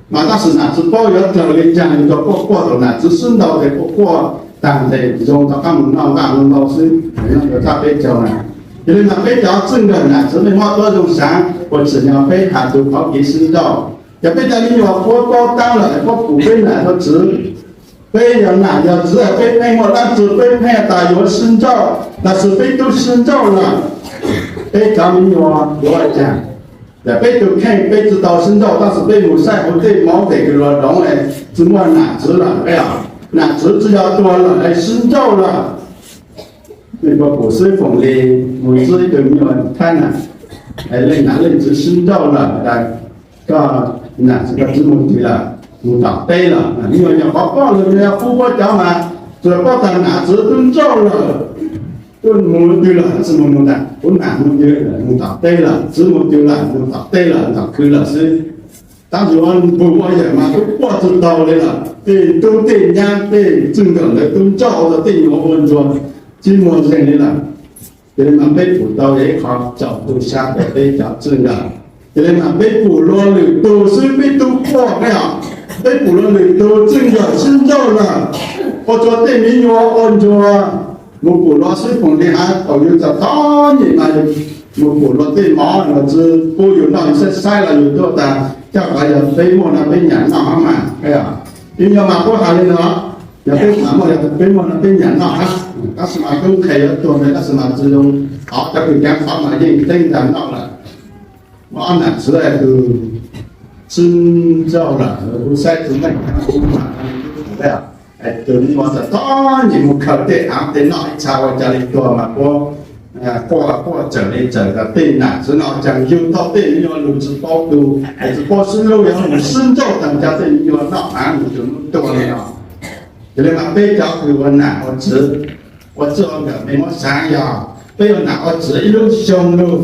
mas tab sis nam tsi paub yuav dlaws li caag yug tau quaj quaj thaum nam txiv sib ntaus tes quaj quaj taag tes zoo tom qab mus noj nqaj ntau xwb, noj yuav tsab peb caug na. Yog li mas peb cov txwj nkawm nam txiv mej muab tuab zoo saav ua tsim nyog peb has txug qhov kev sib nrauj. Yog peb cov me nyuam puab paub tab lawm puab pum peb nam yog txiv, peb yog nam yog txiv peb pheej muaj dlaab tsi peb pheej tas yuav sib nrauj, tab sis peb tub sib nrauj lawm, peb cov me nyuam yuav ua caag? Yog peb tug kheej peb tsi tau sib nrauj tab sis peb mus saib huv tej mov tes kws luas doov tsi muaj nam txiv lawm, nam txiv tsi yog tuag lawm es sib nrauj lawm. Mej puab pum xwb foom li mus txib ib tug me nyuam thab nam, leej nam leej txiv sib nrauj lawm, koj nam txiv koj txiv mus twg lawm? Mus tom teb lawm. Me nyuam nyuam qhuav paub lug yog qub puab cov mas tsuas paub tas nam txiv tub nrauj lawm, tub mus twg lawm, tsi mus mus tas kuv nam mus twg, mus tom teb lawm, txiv mus twg lawm, mus tom teb lawm, tom khw lawm xwb. Tab sis ua npug ua yawm mas tub quaj tsi tau li lawm, tej tub tej nyab tej txwj nkawm ntawd tub nrauj ua rau tej nyuam ua ntsuag tsi muaj zeeg li lawm. Yog li mas peb pum tau yog ib qho tsaus ntuj sab rau peb cov txwj nkawm. Yog li mas peb pum luag lwm tug xwb peb tub quaj ne os. Peb pum luag lwm tug txwj nkawm sib nrauj lawm, ua rua tej me nyuam ua ntsuag. Mus pum luag xwb foom li has thaum yug txom txom nyem mas mus pum luag tej mov luag tsi pub yug noj, yug saib saib los yug tuaj tas coj qhov yog peb muaj no peb nyam noj hab mas. Ib nyuag mas puab has li no, yog peb mam muaj, yog peb muaj no peb nyam noj hab. Tab sis mas tub nqhes yuav tuag ntawd tab sis mas tsi zoo, qhov cov kws caav qhov mas yeej teeb ntag noj lawm. Muaj ob nam txiv tug sib nrauj lawm, kuv saib tsi meej, tug me nyuam txom txom nyem mus khaws tej av tej noj ib txha ua cas li tuag mas puab quaj quaj txawm li txawm tas tej nam txiv no cas yug tau tej me nyuam lug tsi paub tug, tsi paub sib hlub, yog mus sib nrauj taag cas tej me nyuam noj av mus tug lub tuag li no. Yog li mas peb cov kws ua nam ua txiv, ua txij ua nkawm mej muab xaav yog peb ua nam ua txiv ib lub xyoo lug,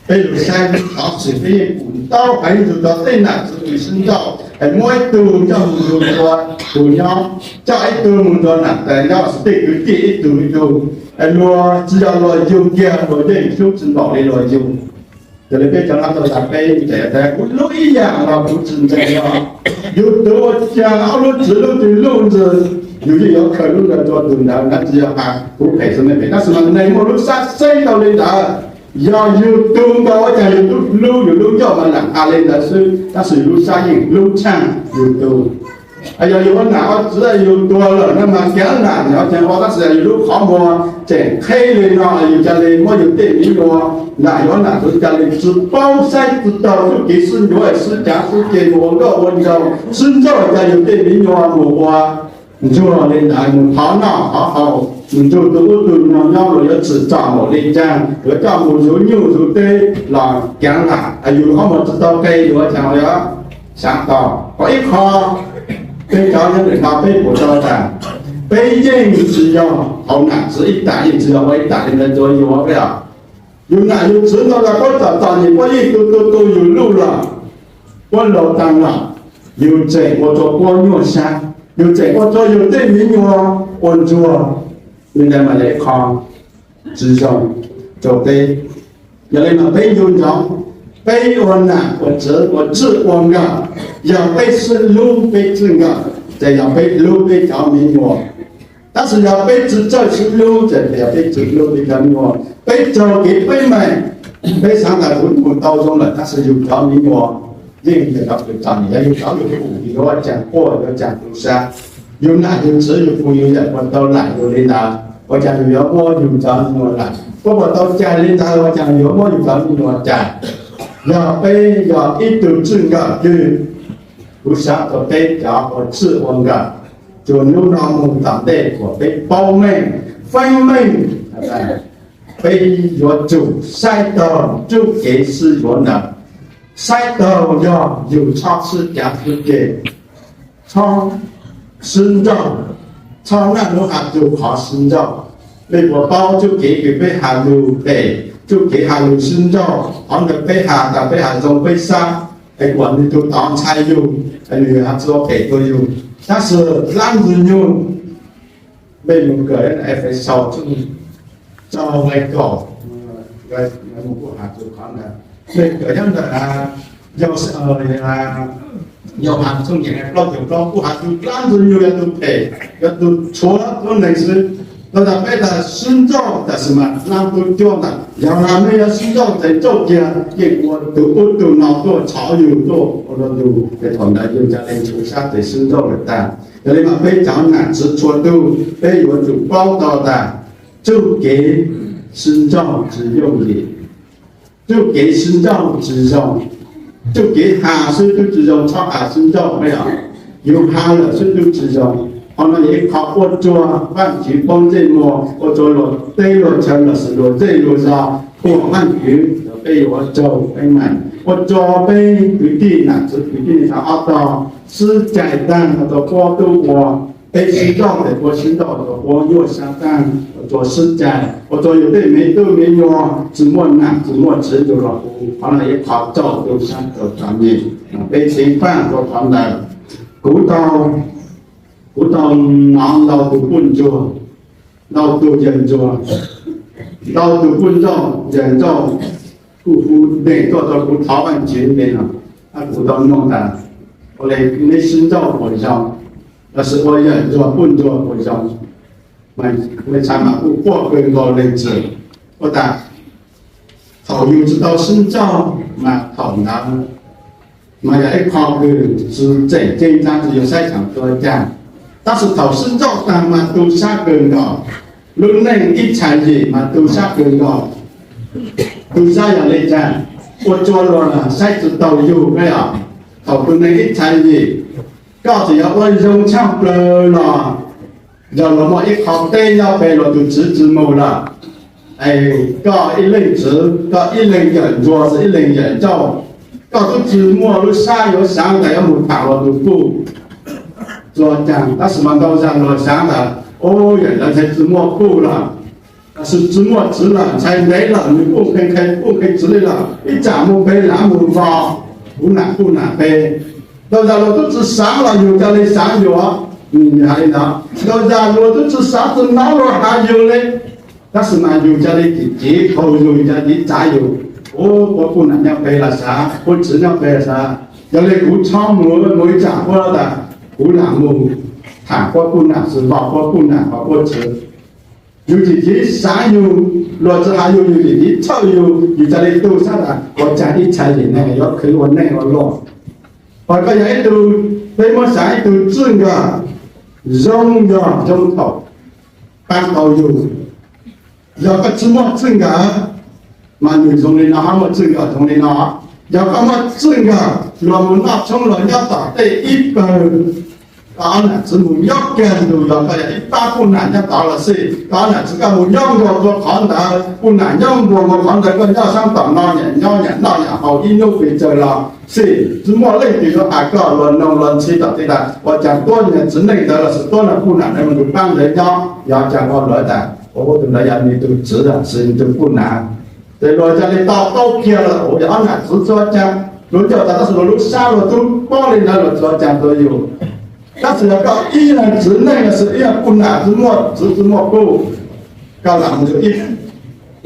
peb lug saib lub xov xwm peb yeej pum ntau heev txug tau tej nam txiv kws sib nrauj es muab ib tug coj mus nrug tua tug nyob, coj ib tug mus nrug nam tais nyob, tej kwv tij ib tug ib tug, luag tsi yog luag yug kiag luag yeej hlub tsi npaum li luag yug. Yog li peb cov no tau tas peb ntseeg tas kuv hlub ib yaam los kuv tsi ntseeg os. Yug tug ua caag ob lub txiv lub twg lub ntxwg, yug yeej yuav khaws lub ntawd rua tug ntawd, nab tsi yog has kuv phem xwb mej phem, tab sis mas neeg muaj lub sab xeeb tau li ntawd. Yog yug tug nkaus ua caag yug tub hlub yug lub ncauj mas lam has li ntawd xwb, tab sis yug lub sab yeej hlub tshaaj yug tug. Yog yug ua nam ua txiv yug tuag lawm no mas kaav nam ua caag ua, tab sis yog yug lub qhov muag tseem qheb li no yug ca le muab yug tej miv nyuas nam yuav nam txiv ca le tsi paub saib tsi taug txuj kev sib ncuav sib caav sib ceg mus ua nkauj ua nraug sib nrauj ca yug tej miv nyuas mus ua ntsuag li ntawd, mus thov noj thov haus, mus nrug tug ub tug no nyob, luag yuav tsim txom npaum li caag, yuav coj mus zuv nyuj zuv teb los kaav nam, yug qhov muag tsi tau qe yuav ua caag os. Xaav tau qhov ib qho, peb cov nyob ntawm no peb pum tau tas peb yeej tsi yog hauv nam txiv ib tam, yeej tsi yog ua ib tam li ntawd rua yug peb os. Yug nam yug txiv ntau tas puab txom txom nyem puab yeej tu tu tu yug luj lawm, puab laus taag lawm, yug tseem ua rua puab nyuaj sab, yug tseem ua rua yug tej miv nyuas ua ntsuag, li ntawd mas yog ib qho tsi zoo rua peb. Yog li mas peb ncu ntsoov, peb ua nam ua txiv ua txwj ua nkawm, yog peb sib hlub peb txwj nkawm ces yog peb hlub peb cov miv nyuas. Tab sis yog peb tsi txawj sib hlub ces yog peb tsi hlub peb cov miv nyuas. Peb raug kev teeb meem, peb xaav tas kuv mus tau zoo lawm tab sis yug cov miv nyuas yeej yog cov kws txom nyem, yog yug cov lug pum yuav ua caag quaj yuav caag tu sab. Yus nam yus txwv yus phooj yus yawm puas tau lam yus li ntawd, ua cas yus yuav muab yus cov me nyuam lam? Puas tau cais li ntawd, ua cas yus yuav muab yus cov me nyuam cais? Yog peb yog ib tug txij nkawm twg, kuv xav kom peb cov ua txij ua nkawm, txuas hnub no mus tom ntej kom peb paub meej, feeb meej, peb yuav tsum saib taug txuj kev sib yuav ntawd. Saib taug yog yus txhob sib cav sib ceg, txhob sib nrauj, txhob naj hnub has txug qhov sib nrauj. Peb puas paub txuj kev kws peb has lug phem, txuj kev has lug sib nrauj, qhov ntawd peb has tas peb has zoo peb sab, es kuam nwg tug tov ntxhais yug, nwg has txug phem rua yug. Tab sis dlaab Ntxwg Nyoog, mej mus kawm Efexus tshooj kaum, mus kuj has txug qhov ntawd, mej kawm nyob ntawm Yauhas tshooj nyiam plaub caug plaub kuj has txug dlaab Ntxwg Nyoog yog tug phem, yog tug tshuav tuab neeg xwb. Tau tas peb tas sib nrauj, tab sis mas dlaab tub cuab ntawd yog has mej yuav sib nrauj tes nrauj kiag yeej ua tug ub tug no tuaj txhov yug tuaj ua luag lug, ces thaum ntawd yug ca le nchuav sab tes sib nrauj lawm tag. Yog li mas peb cov nam txwv txhua tug peb yuav tsum paub tau tas txuj kev sib nrauj tsis yooj yim, txuj kev sib nrauj tsis zoo, txuj kev has xwb tub tsis zoo, txhob has sib nrauj, yus has lawm xwb tub tsis zoo. Qhov no yog ib qho ua rua Vaajtswv poob ntsej muag, ua rua luag teb luag chaw lossis luag zej luag zog thuam Vaajtswv, peb yuav ua raug peb meem, ua rua peb kwv tij nam txwv kwv tij neej tsa ob tog sib cais taag, ua rua puab tub ua, peb sib nrauj tes puab sib nrauj, ua rua puab nyuaj sab taag, ua rua sib cais, ua rua yus tej me tub me nyuam tsis muaj nam tsis muaj txiv lug los hu. Qhov no ib qho raug tub sab raug txom nyem, peb ceev faaj rua qhov ntawd. Kuv tau, kuv tau nov ntau tug puj ntsuag, ntau tug yawg ntsuag, ntau tug puj nrauj yawg nrauj kuj hu neeg tuaj rua kuv thov Vaajtswv le no, kuv tau noog tas ua le neb sib nrauj puas zoo, lossis ua yawg ntsuag puj ntsuag puas zoo. Mej txhaj mas kuj quaj kawg nkaus leej twg, ua tas thaum yus tsis tau sib nrauj mas thaum ntawd mas yog ib qho kws tsis tseem ceeb, dlaab tsi yus saib tseem dua caag. Tab sis thaum sib nrauj taag mas tu sab kawg nkaus, lub neej ib txhais yim mas tu sab kawg nkaus. Tu sab yog le caag? Ua rua luag saib tsis taug yug, yog thaum tus neeg ib txhais yim, koj txawm yog ua zoo tshaaj plawg los, yog luag muaj ib qho teb nyob pem luag tug txiv tsis moog lawm, es koj ib leeg txiv, koj ib leeg yawm ntsuag, ib leeg yawm nrauj, koj tub tsis muaj lub sab yuav saav tas yuav moog thaam luag tug puj txug caag. Tab sis mas ntau zag luag saav tas, u, yawm ntawd ntshai tsis muaj puj lawm, lossis tsis muaj txiv lawm, ntshai ntev lawm, nwg puj nqhee puj nqhee txiv le lawm, ib tsaam moog pem lav moog vos, kuv nam puj nam pem. Ntau zag luag tub tsis saav los yug ca le saav yus, hais li ntawd. Ntau zag luag tub tsis saav tsis nov luag has yus le, tab sis mas yug ca le tim civ khaus yug, ca le tim txav yug, u, puab puj nam nyob pem los saav, puab txiv nyob pem los saav. Yog le kuv txhob moog, moog ib tsaam puab tas kuv lam moog thaam puab puj nam, tsis vos puab puj nam vos puab txiv. Yug tim civ saav yug, luag tsis has yug, yug tim civ txhawj yug, yug ca le tu sab tas ua caag ib txhais yim neeg yuav khwv ua neej ua luam. Hos koj yog ib tug, peb muab xaav ib tug txij nkawm zoo, yog zoo thaum paab tau yug. Yog koj tsis muaj txij nkawm mas nwg zoo le no, muaj txij nkawm zoo le no. Yog koj muaj txij nkawm, luag moog noj tshoob luag nyob tom tej ib pawg, koj ob nam txiv moog nyob kag ntug, yog koj yog ib pab puj nam nyob tod los xij, koj ob nam txiv koj moog nyob nkaus rua qhov ntawd, puj nam nyob nkaus rua qhov ntawd, koj nyob saab tom no, nyam nyob nyam noj nyam haus ib nub pes tsawg los xij, tsis muaj leej twg yuav has koj, luag noog luag ntxhi tom tej tas ua caag tuab nyam txiv neej ntawd lossis tuab nam puj nam ntawd moog nrug paab ntawd nyob. Yog caag ua luag tas, u, tus ntawd yog nwg tug txiv lossis nwg tug puj nam, ces luag ca le to taub kiag lawm, u, yog ob nam txiv txhua caag, luag coj tas tab sis luag lub sab luag tub paub le ntawd luag txhua caag rua yug. Tab sis yog koj ib leeg txiv neej lossis ib leeg puj nam tsis muaj txiv tsis muaj puj, koj lam moog ib,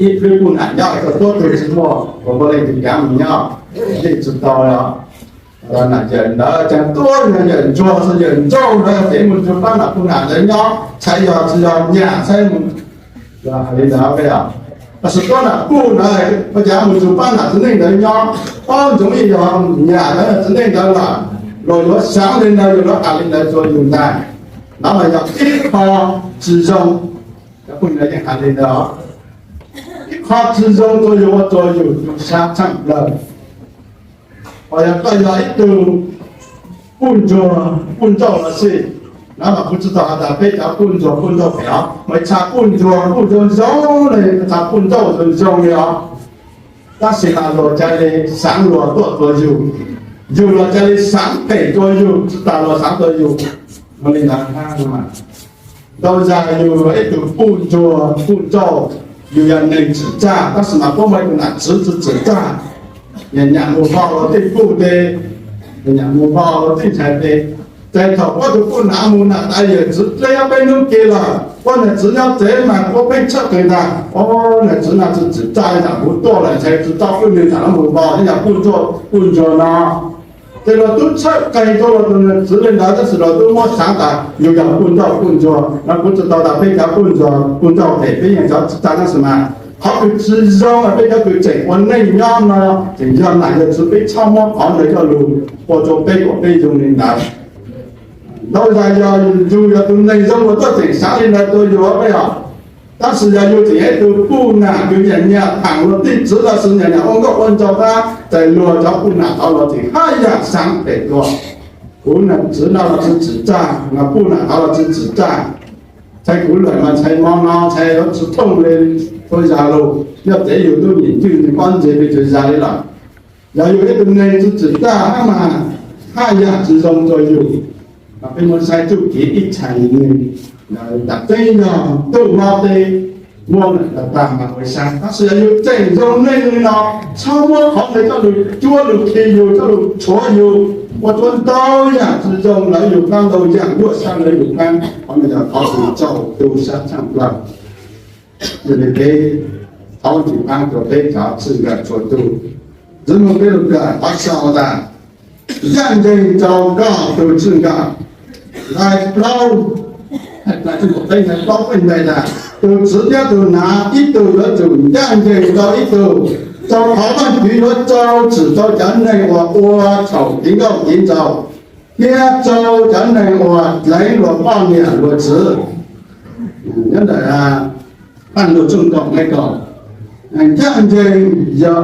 ib plib puj nam nyob, koj tuab tug tsis muaj, koj puav leej tsis kaav moog nyob, yeej tsis tau os. Yawm ntawd caag tuab yawm ntsuag, yawm nrauj ntawd ces moog nrug paab nam puj nam ntawd nyob, txhais yog tsis yog nyam txhais moog, yog hais li ntawd os. Tab sis tuab nam puj ntawd ua caag moog nrug paab nam txiv neej ntawd nyob, paub ntsoov ib yog nyam ntawd txiv neej ntawd lawm, luag yuav saav le ntawd, luag yuav has le ntawd rua yug ntag. Ntawd mas yog ib qho tsis zoo. Cov phooj ywg yeej hais li ntawd, ib qho tsis zoo rau yus ua rau yus tu sab tshaj plaws. Ho yog koj yog ib tug puj ntsuag puj ntsuag los xij, no mas kuv tsis tau has tas peb cov puj ntsuag puj ntsuag pem os, mas tshaj puj ntsuag puj ntsuag zoo li tshaj puj ntsuag zoo zoo li os. Tab sis mas luag cia li xaav luag tuaj rua yug, yug los cia li xaav phem rua yug, tsis tas luag xaav rua yug. Ua li ntawd, ntau zag yug ib tug puj ntsuag puj ntsuag, yug yog neeg tsim txaj, tab sis mas puab muaj ib tug nam txwv tsi tsim txaj, nyam nyam mus vau luag tej puj teb, nyam nyam mus vau luag tej ntxhais teb. Ces thaum puab tug puj nam mus nam tas yawm txwv dleb ob peb hnub ke lawm, puab nam txwv nyob tsev mas puab pheej tshawb qees ntag, o, nam txwv no tsi tsim txaj, nam txwv tuaj lawm ntshai tsi tau puj neeg nam mus vau, yog puj ntsuag puj ntsuag no. Ces luag tub tshawb qees rua luag tug nam txwv li ntawd, tab sis luag tub muab xaav tas yug yog puj ntsuag puj ntsuag no, kuv tsi tau tas peb cov puj ntsuag puj ntsuag phem, peb yeej cov tsim txaj, tab sis mas qhov kws tsis zoo mas peb cov kws tseem ua neej nyob no tseem yog nam yawm txwv, peb txhob muab qhov ntawd coj lug ua rua peb kom peb zoo li ntawd. Ntau zag yog yug yog tug neeg zoo luag tuaj tseem xaav li ntawd rua yug peb os. Tab sis yog yug tseem yog ib tug puj nam kws nyam nyam thaam luag tej txwv los sis nyam nyam ua nkauj ua nraug tab, ces luag cov puj nam tod los tseem haj yam xaav phem dua. Kuv nam txwv no los tsi tsim txaj, puj nam tod los tsi tsim txaj. Ntshai kuv lawm mas ntshai mo no ntshai yuav tsi thooj li, txhua zag lug nyob tsev yug tub nyim ncwj nws pob ntseg pes tsawg zag li lawm. Yog yug ib tug neeg tsi tsim txaj hab mas haj yam tsi zoo rua yug. Mas peb muab saib txuj kev ib txhais neeg, tam tseeb yog ntuj mob teb muab lawm tag tag mas ua saib, tab sis yog yug tseem zoo neej li no, txhob muab qhov ntawd coj lug cuab lug khi yug, coj lug tshuav yug ua rua ntau yam tsi zoo lawv yug qaab, ntau yam yuam sab lawv yug qaab, qhov no yog qhov kws txaus tu sab tshaj plawg. Yog li peb thaub tsis paab rua peb cov txwj nkawm txhua tug, Ntxwg Nyoog peb lug kawm qhov sau tas, ncaj ncees rau koj tug txwj nkawm. Nqai plaub, nqai plaub peb nqai tas, tug txwv thiab tug nav ib tug yuav tsum ncaj ncees rau ib tug, rau qhov Vaajtswv yuav rau txim rau cov neeg uas ua txhaum kev nkauj kev nraug, thiab rau cov neeg uas dleev luag poj niam luag txiv. Nyob ntawm Paj Lug Txooj Kaum Nqai Kaum, ncaj ncees yog,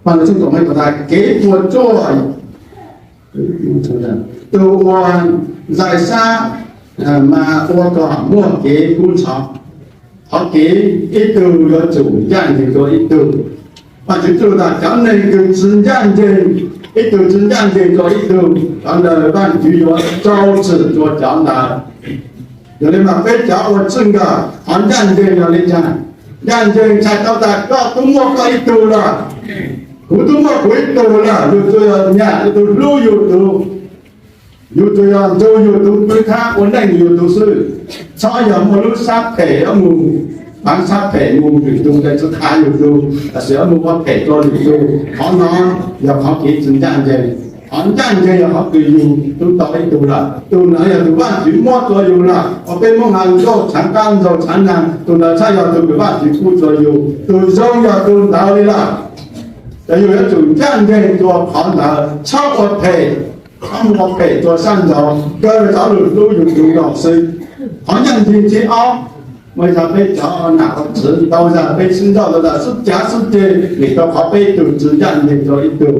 Paj Lug Txooj Kaum Nqai Kaum tas, kev puas tsuaj tug uas zais sab mas ua kom muaj kev kub ntxhov. Qhov kev ib tug yuav tsum ncaj ncees rua ib tug. Vaajtswv txuj lug tas cov neeg kws tsi ncaj ncees, ib tug tsi ncaj ncees rua ib tug, cov ntawd Vaajtswv yuav rau txim rua cov ntawd. Yog li mas peb cov ua txwj nkawm, qhov ncaj ncees yog li cas? Ncaj ncees txhais tau tas koj tub muaj koj ib tug lawm, kuv tub muaj kuv ib tug lawm, yug tsuas yog nyam yug tug, hlub yug tug, yug tsuas yog nrug yug tug pw thab ua neej yug tug xwb. Txhob yog muaj lub sab phem yuav mus, paav sab phem mus lwm tug, tsi khav yug tug, tab sis yuav mus ua phem rua lwm tug. Qhov no yog qhov kev tsi ncaj ncees. Qhov ncaj ncees yog qhov kws yug tub tau ib tug lawm, tug ntawd yog tug Vaajtswv muab rua yug lawm. Ua peb Moob Haa nkauj tshaav qaab nraug tshaav naag, tug ntawd txhaj yog tug kws Vaajtswv pub rua yug. Tug zoo yog tug ntawd li lawm. Ces yug yuav tsum ncaj ncees rua qhov ntawd, txhob ua phem, txhob mus ua phem rua sab nraud, kawg cov lug hlub yug tug nkaus xwb. Qhov ncaj ncees thib ob, muaj ib zag peb cov nam ua txwv, ntau zag peb sib nrauj ntau zag sib cav sib ceg vim rau qhov peb ib tug tsi ncaj ncees rua ib tug.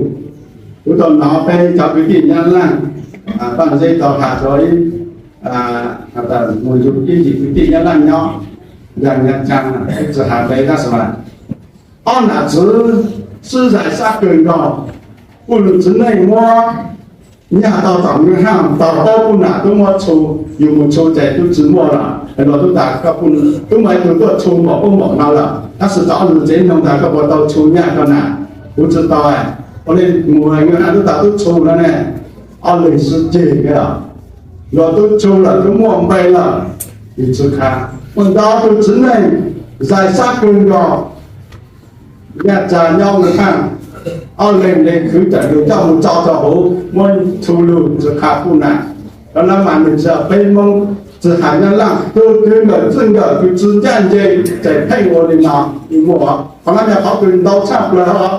Kuv tau nov peb cov kwv tij Nyab Laaj, Paaj Zeb tau has rua ib, mus yug ib yim kwv tij Nyab Laaj nyob, yog Nyab Tsaa, tsi has npe tab sis mas ob nam txwv sib zais sab kawg nkaus, puj lug txiv neej muab nyaj tau tom nws haaj tau paub puj nam tub muab tshu, yug mus tshu ces tub tsi muaj lawm, luag tub tas koj puj, tub muaj ib tug tuaj tshu npaum ub npaum no lawm, tab sis tau ob leeg tsev noog tas koj puas tau tshu nyaj koj nam? Kuv tsi tau. Ua li mus nws haaj tub tas tub tshu no ne, ob leeg sib ceg, luag tub tshu lawm tub muaj npe lawm, yus tsi khav. Ua ntau tug txiv neej zais sab kawg nkaus, Nyaj Tsaa nyob nws haaj, ob leeg le khwv cawm yus coj mus tso rau hauv muab tshu lug tsi khav puj nam. Cov no mas nws tsi yog peb Moob, tsi has Nyab Laaj, tug twg ntawm txwj nkawm kws tsi ncaj ncees ces pheej ua li no, muaj. Qhov no yog qhov kws ntau tshaj plaws os.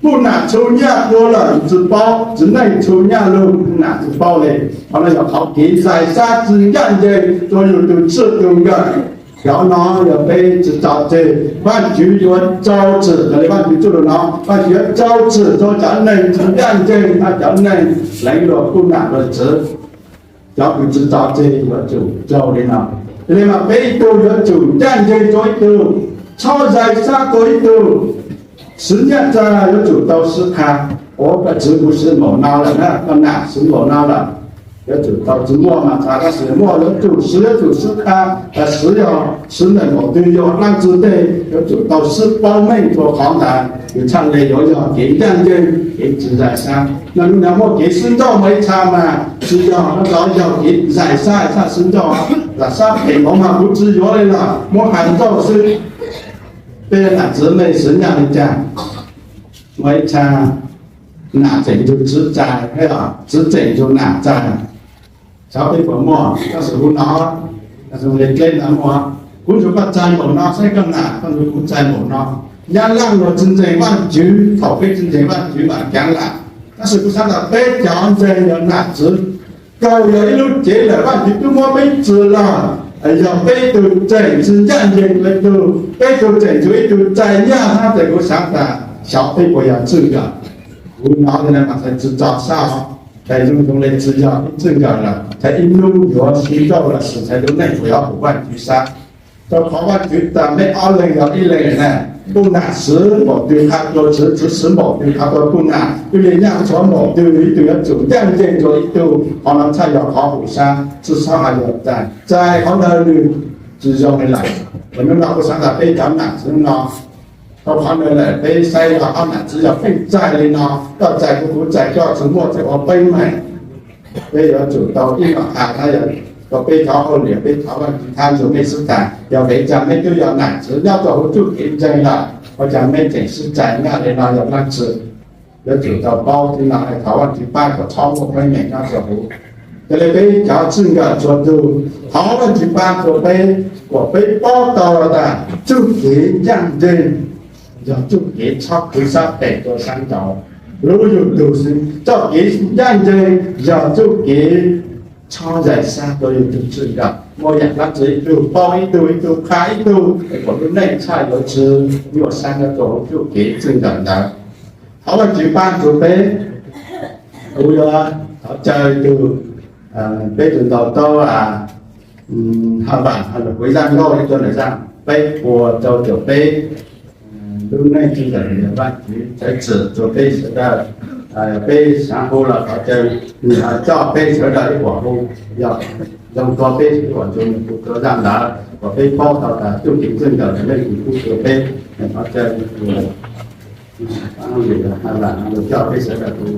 Kuj nam txhua nyaj dua lawm tsis paub, txiv neej txhua nyaj lug nam tsis paub li. Qhov no yog qhov kev zais sab tsis ncaj ncees rua yus tug txij tug nkawm. Cov no yog peb tsis tso tseg, Vaajtswv yuav rau txim. Raws li Vaajtswv txuj lug no, Vaajtswv yuav rau txim rua cov neeg tsis ncaj ncees, cov neeg leev luag kuj nam luag txiv. Cov kws tsis tso tseg yuav tsum raug li no. Yog li mas peb ib tug yuav tsum ncaj ncees rua ib tug, txhob zais sab rua ib tug. Siv nyaj txag yuav tsum tau sib qha. Ua koj txiv kuv siv npaum no lawm na, koj nam siv npaum no lawm, yuav tsum tau, tsis muaj mas txhav, tab sis muaj yuav tsum siv, yuav tsum sib qha. Siv yog siv ntawm npaum twg, yog dlaab tsi tej, yuav tsum tau sib paub meej rua qhov ntawd. Kws txhaj le yuav yog kev ncaj ncees, kev tsis zais sab. Naj nub nua muaj kev sib nrauj mas ib txha mas tsis yog, nov yog kev zais sab txhaj sib nrauj. Zais sab phem npaum mas kuv tsis yuav li lawm, muab has nrauj xwb. Peb nam txiv mej siv nyaj le caag? Muaj ib txha nam tseem nrug txiv txais, txiv tseem nrug nam txais. Xyov peb puas muaj, tab sis kuv nov, tab sis le dleb ntawd muaj. Kuv nrug koj txais npaum no, saib koj nam, koj nrug kuv txais npaum no. Nyab Laaj luag tsis ntseeg Vaajtswv, thaum peb tsis ntseeg Vaajtswv mas caav lam. Tab sis kuv xaav tas peb cov ntseeg yog nam txiv kawg yog ib lub cev lawm, Vaajtswv twb muab peb txwm lawm. Yog peb tug tseem tsis ncaj ncees rua ib tug, peb tug tseem nrug ib tug txais nyaj hab, ces kuv xaav tas xyov peb puas yog txij nkawm. Kuv nov le no mas txhaj tsis tso sab os. Txhaj zoo zoo le tsis yog ib txij nkawm lawm, txhaj ib nub yuav sib nrauj lossis txhaj lub neej puas yuav pum Vaajtswv sab. Rua qhov Vaajtswv tas mej ob leeg yog ib leeg na, kuj nam siv npaum twg qha rua txiv, txiv siv npaum twg qha rua kuj nam, ib le nyaj tshuav npaum twg ib tug yuav tsum ncaj ncees rua ib tug. Qhov no txhaj yog qhov pum sab, tsi xob has yog txais, txais qhov ntawd nws tsis zoo le lawm. Ua nub no kuv xaav tas peb cov nam txiv no, rua qhov ntawd lawm peb saib yog ob nam txiv yog pheej txais le no, koj txais kuv, kuv txais koj, tsis muaj txhaj ua peb meej. Peb yuav tsum tau ib nom has, yog rua peb cov hauj lwm peb thov Vaajtswv thab ntsug mej xwb tas, yog peb cov mej twb yog nam txiv nyob rua huv txuj kev ntseeg lawm, ua cas mej tseem sib txais nyaj le no yog dlaab tsi? Yuav tsum tau paub txij no, thov Vaajtswv pab kom txhob muaj peb meej nyob rua huv. Yog le peb cov txij nkawm txhua tug, thov Vaajtswv pab rua peb, kom peb paub tau tas txuj kev ncaj ncees yog txuj kev txhob khwv sab phem rua sab nraud, lub yug tug xwb. Txuj kev ncaj ncees yog txuj kev txhob zais sab rua yug tug txij nkawm. Muaj yaam dlaab tsi ib tug paub ib tug, ib tug qha ib tug, es kom lub neej txhaj yuav tsi nyuaj sab nyob rua huv txuj kev txij nkawm ntawd. Thov Vaajtswv pab rua peb. Kuv yuav thov caw tug, peb tug ntau tau, ha vam, ha lug kuv zaj nkauj ib tug nam zaj peb puas rau caum peb lub neej txij nkawm, Vaajtswv txhawv txim rua peb sawv daws. Peb xaav hu los thov caw nws ho coj peb sawv daws ib puas hu, yog zoo rua peb ib puas ntsug nws hu rua zaj ntawd kom peb paub tau tas txuj kev txij nkawm leej twg pub rua peb. Thov caw ha vam coj peb sawv daws hu.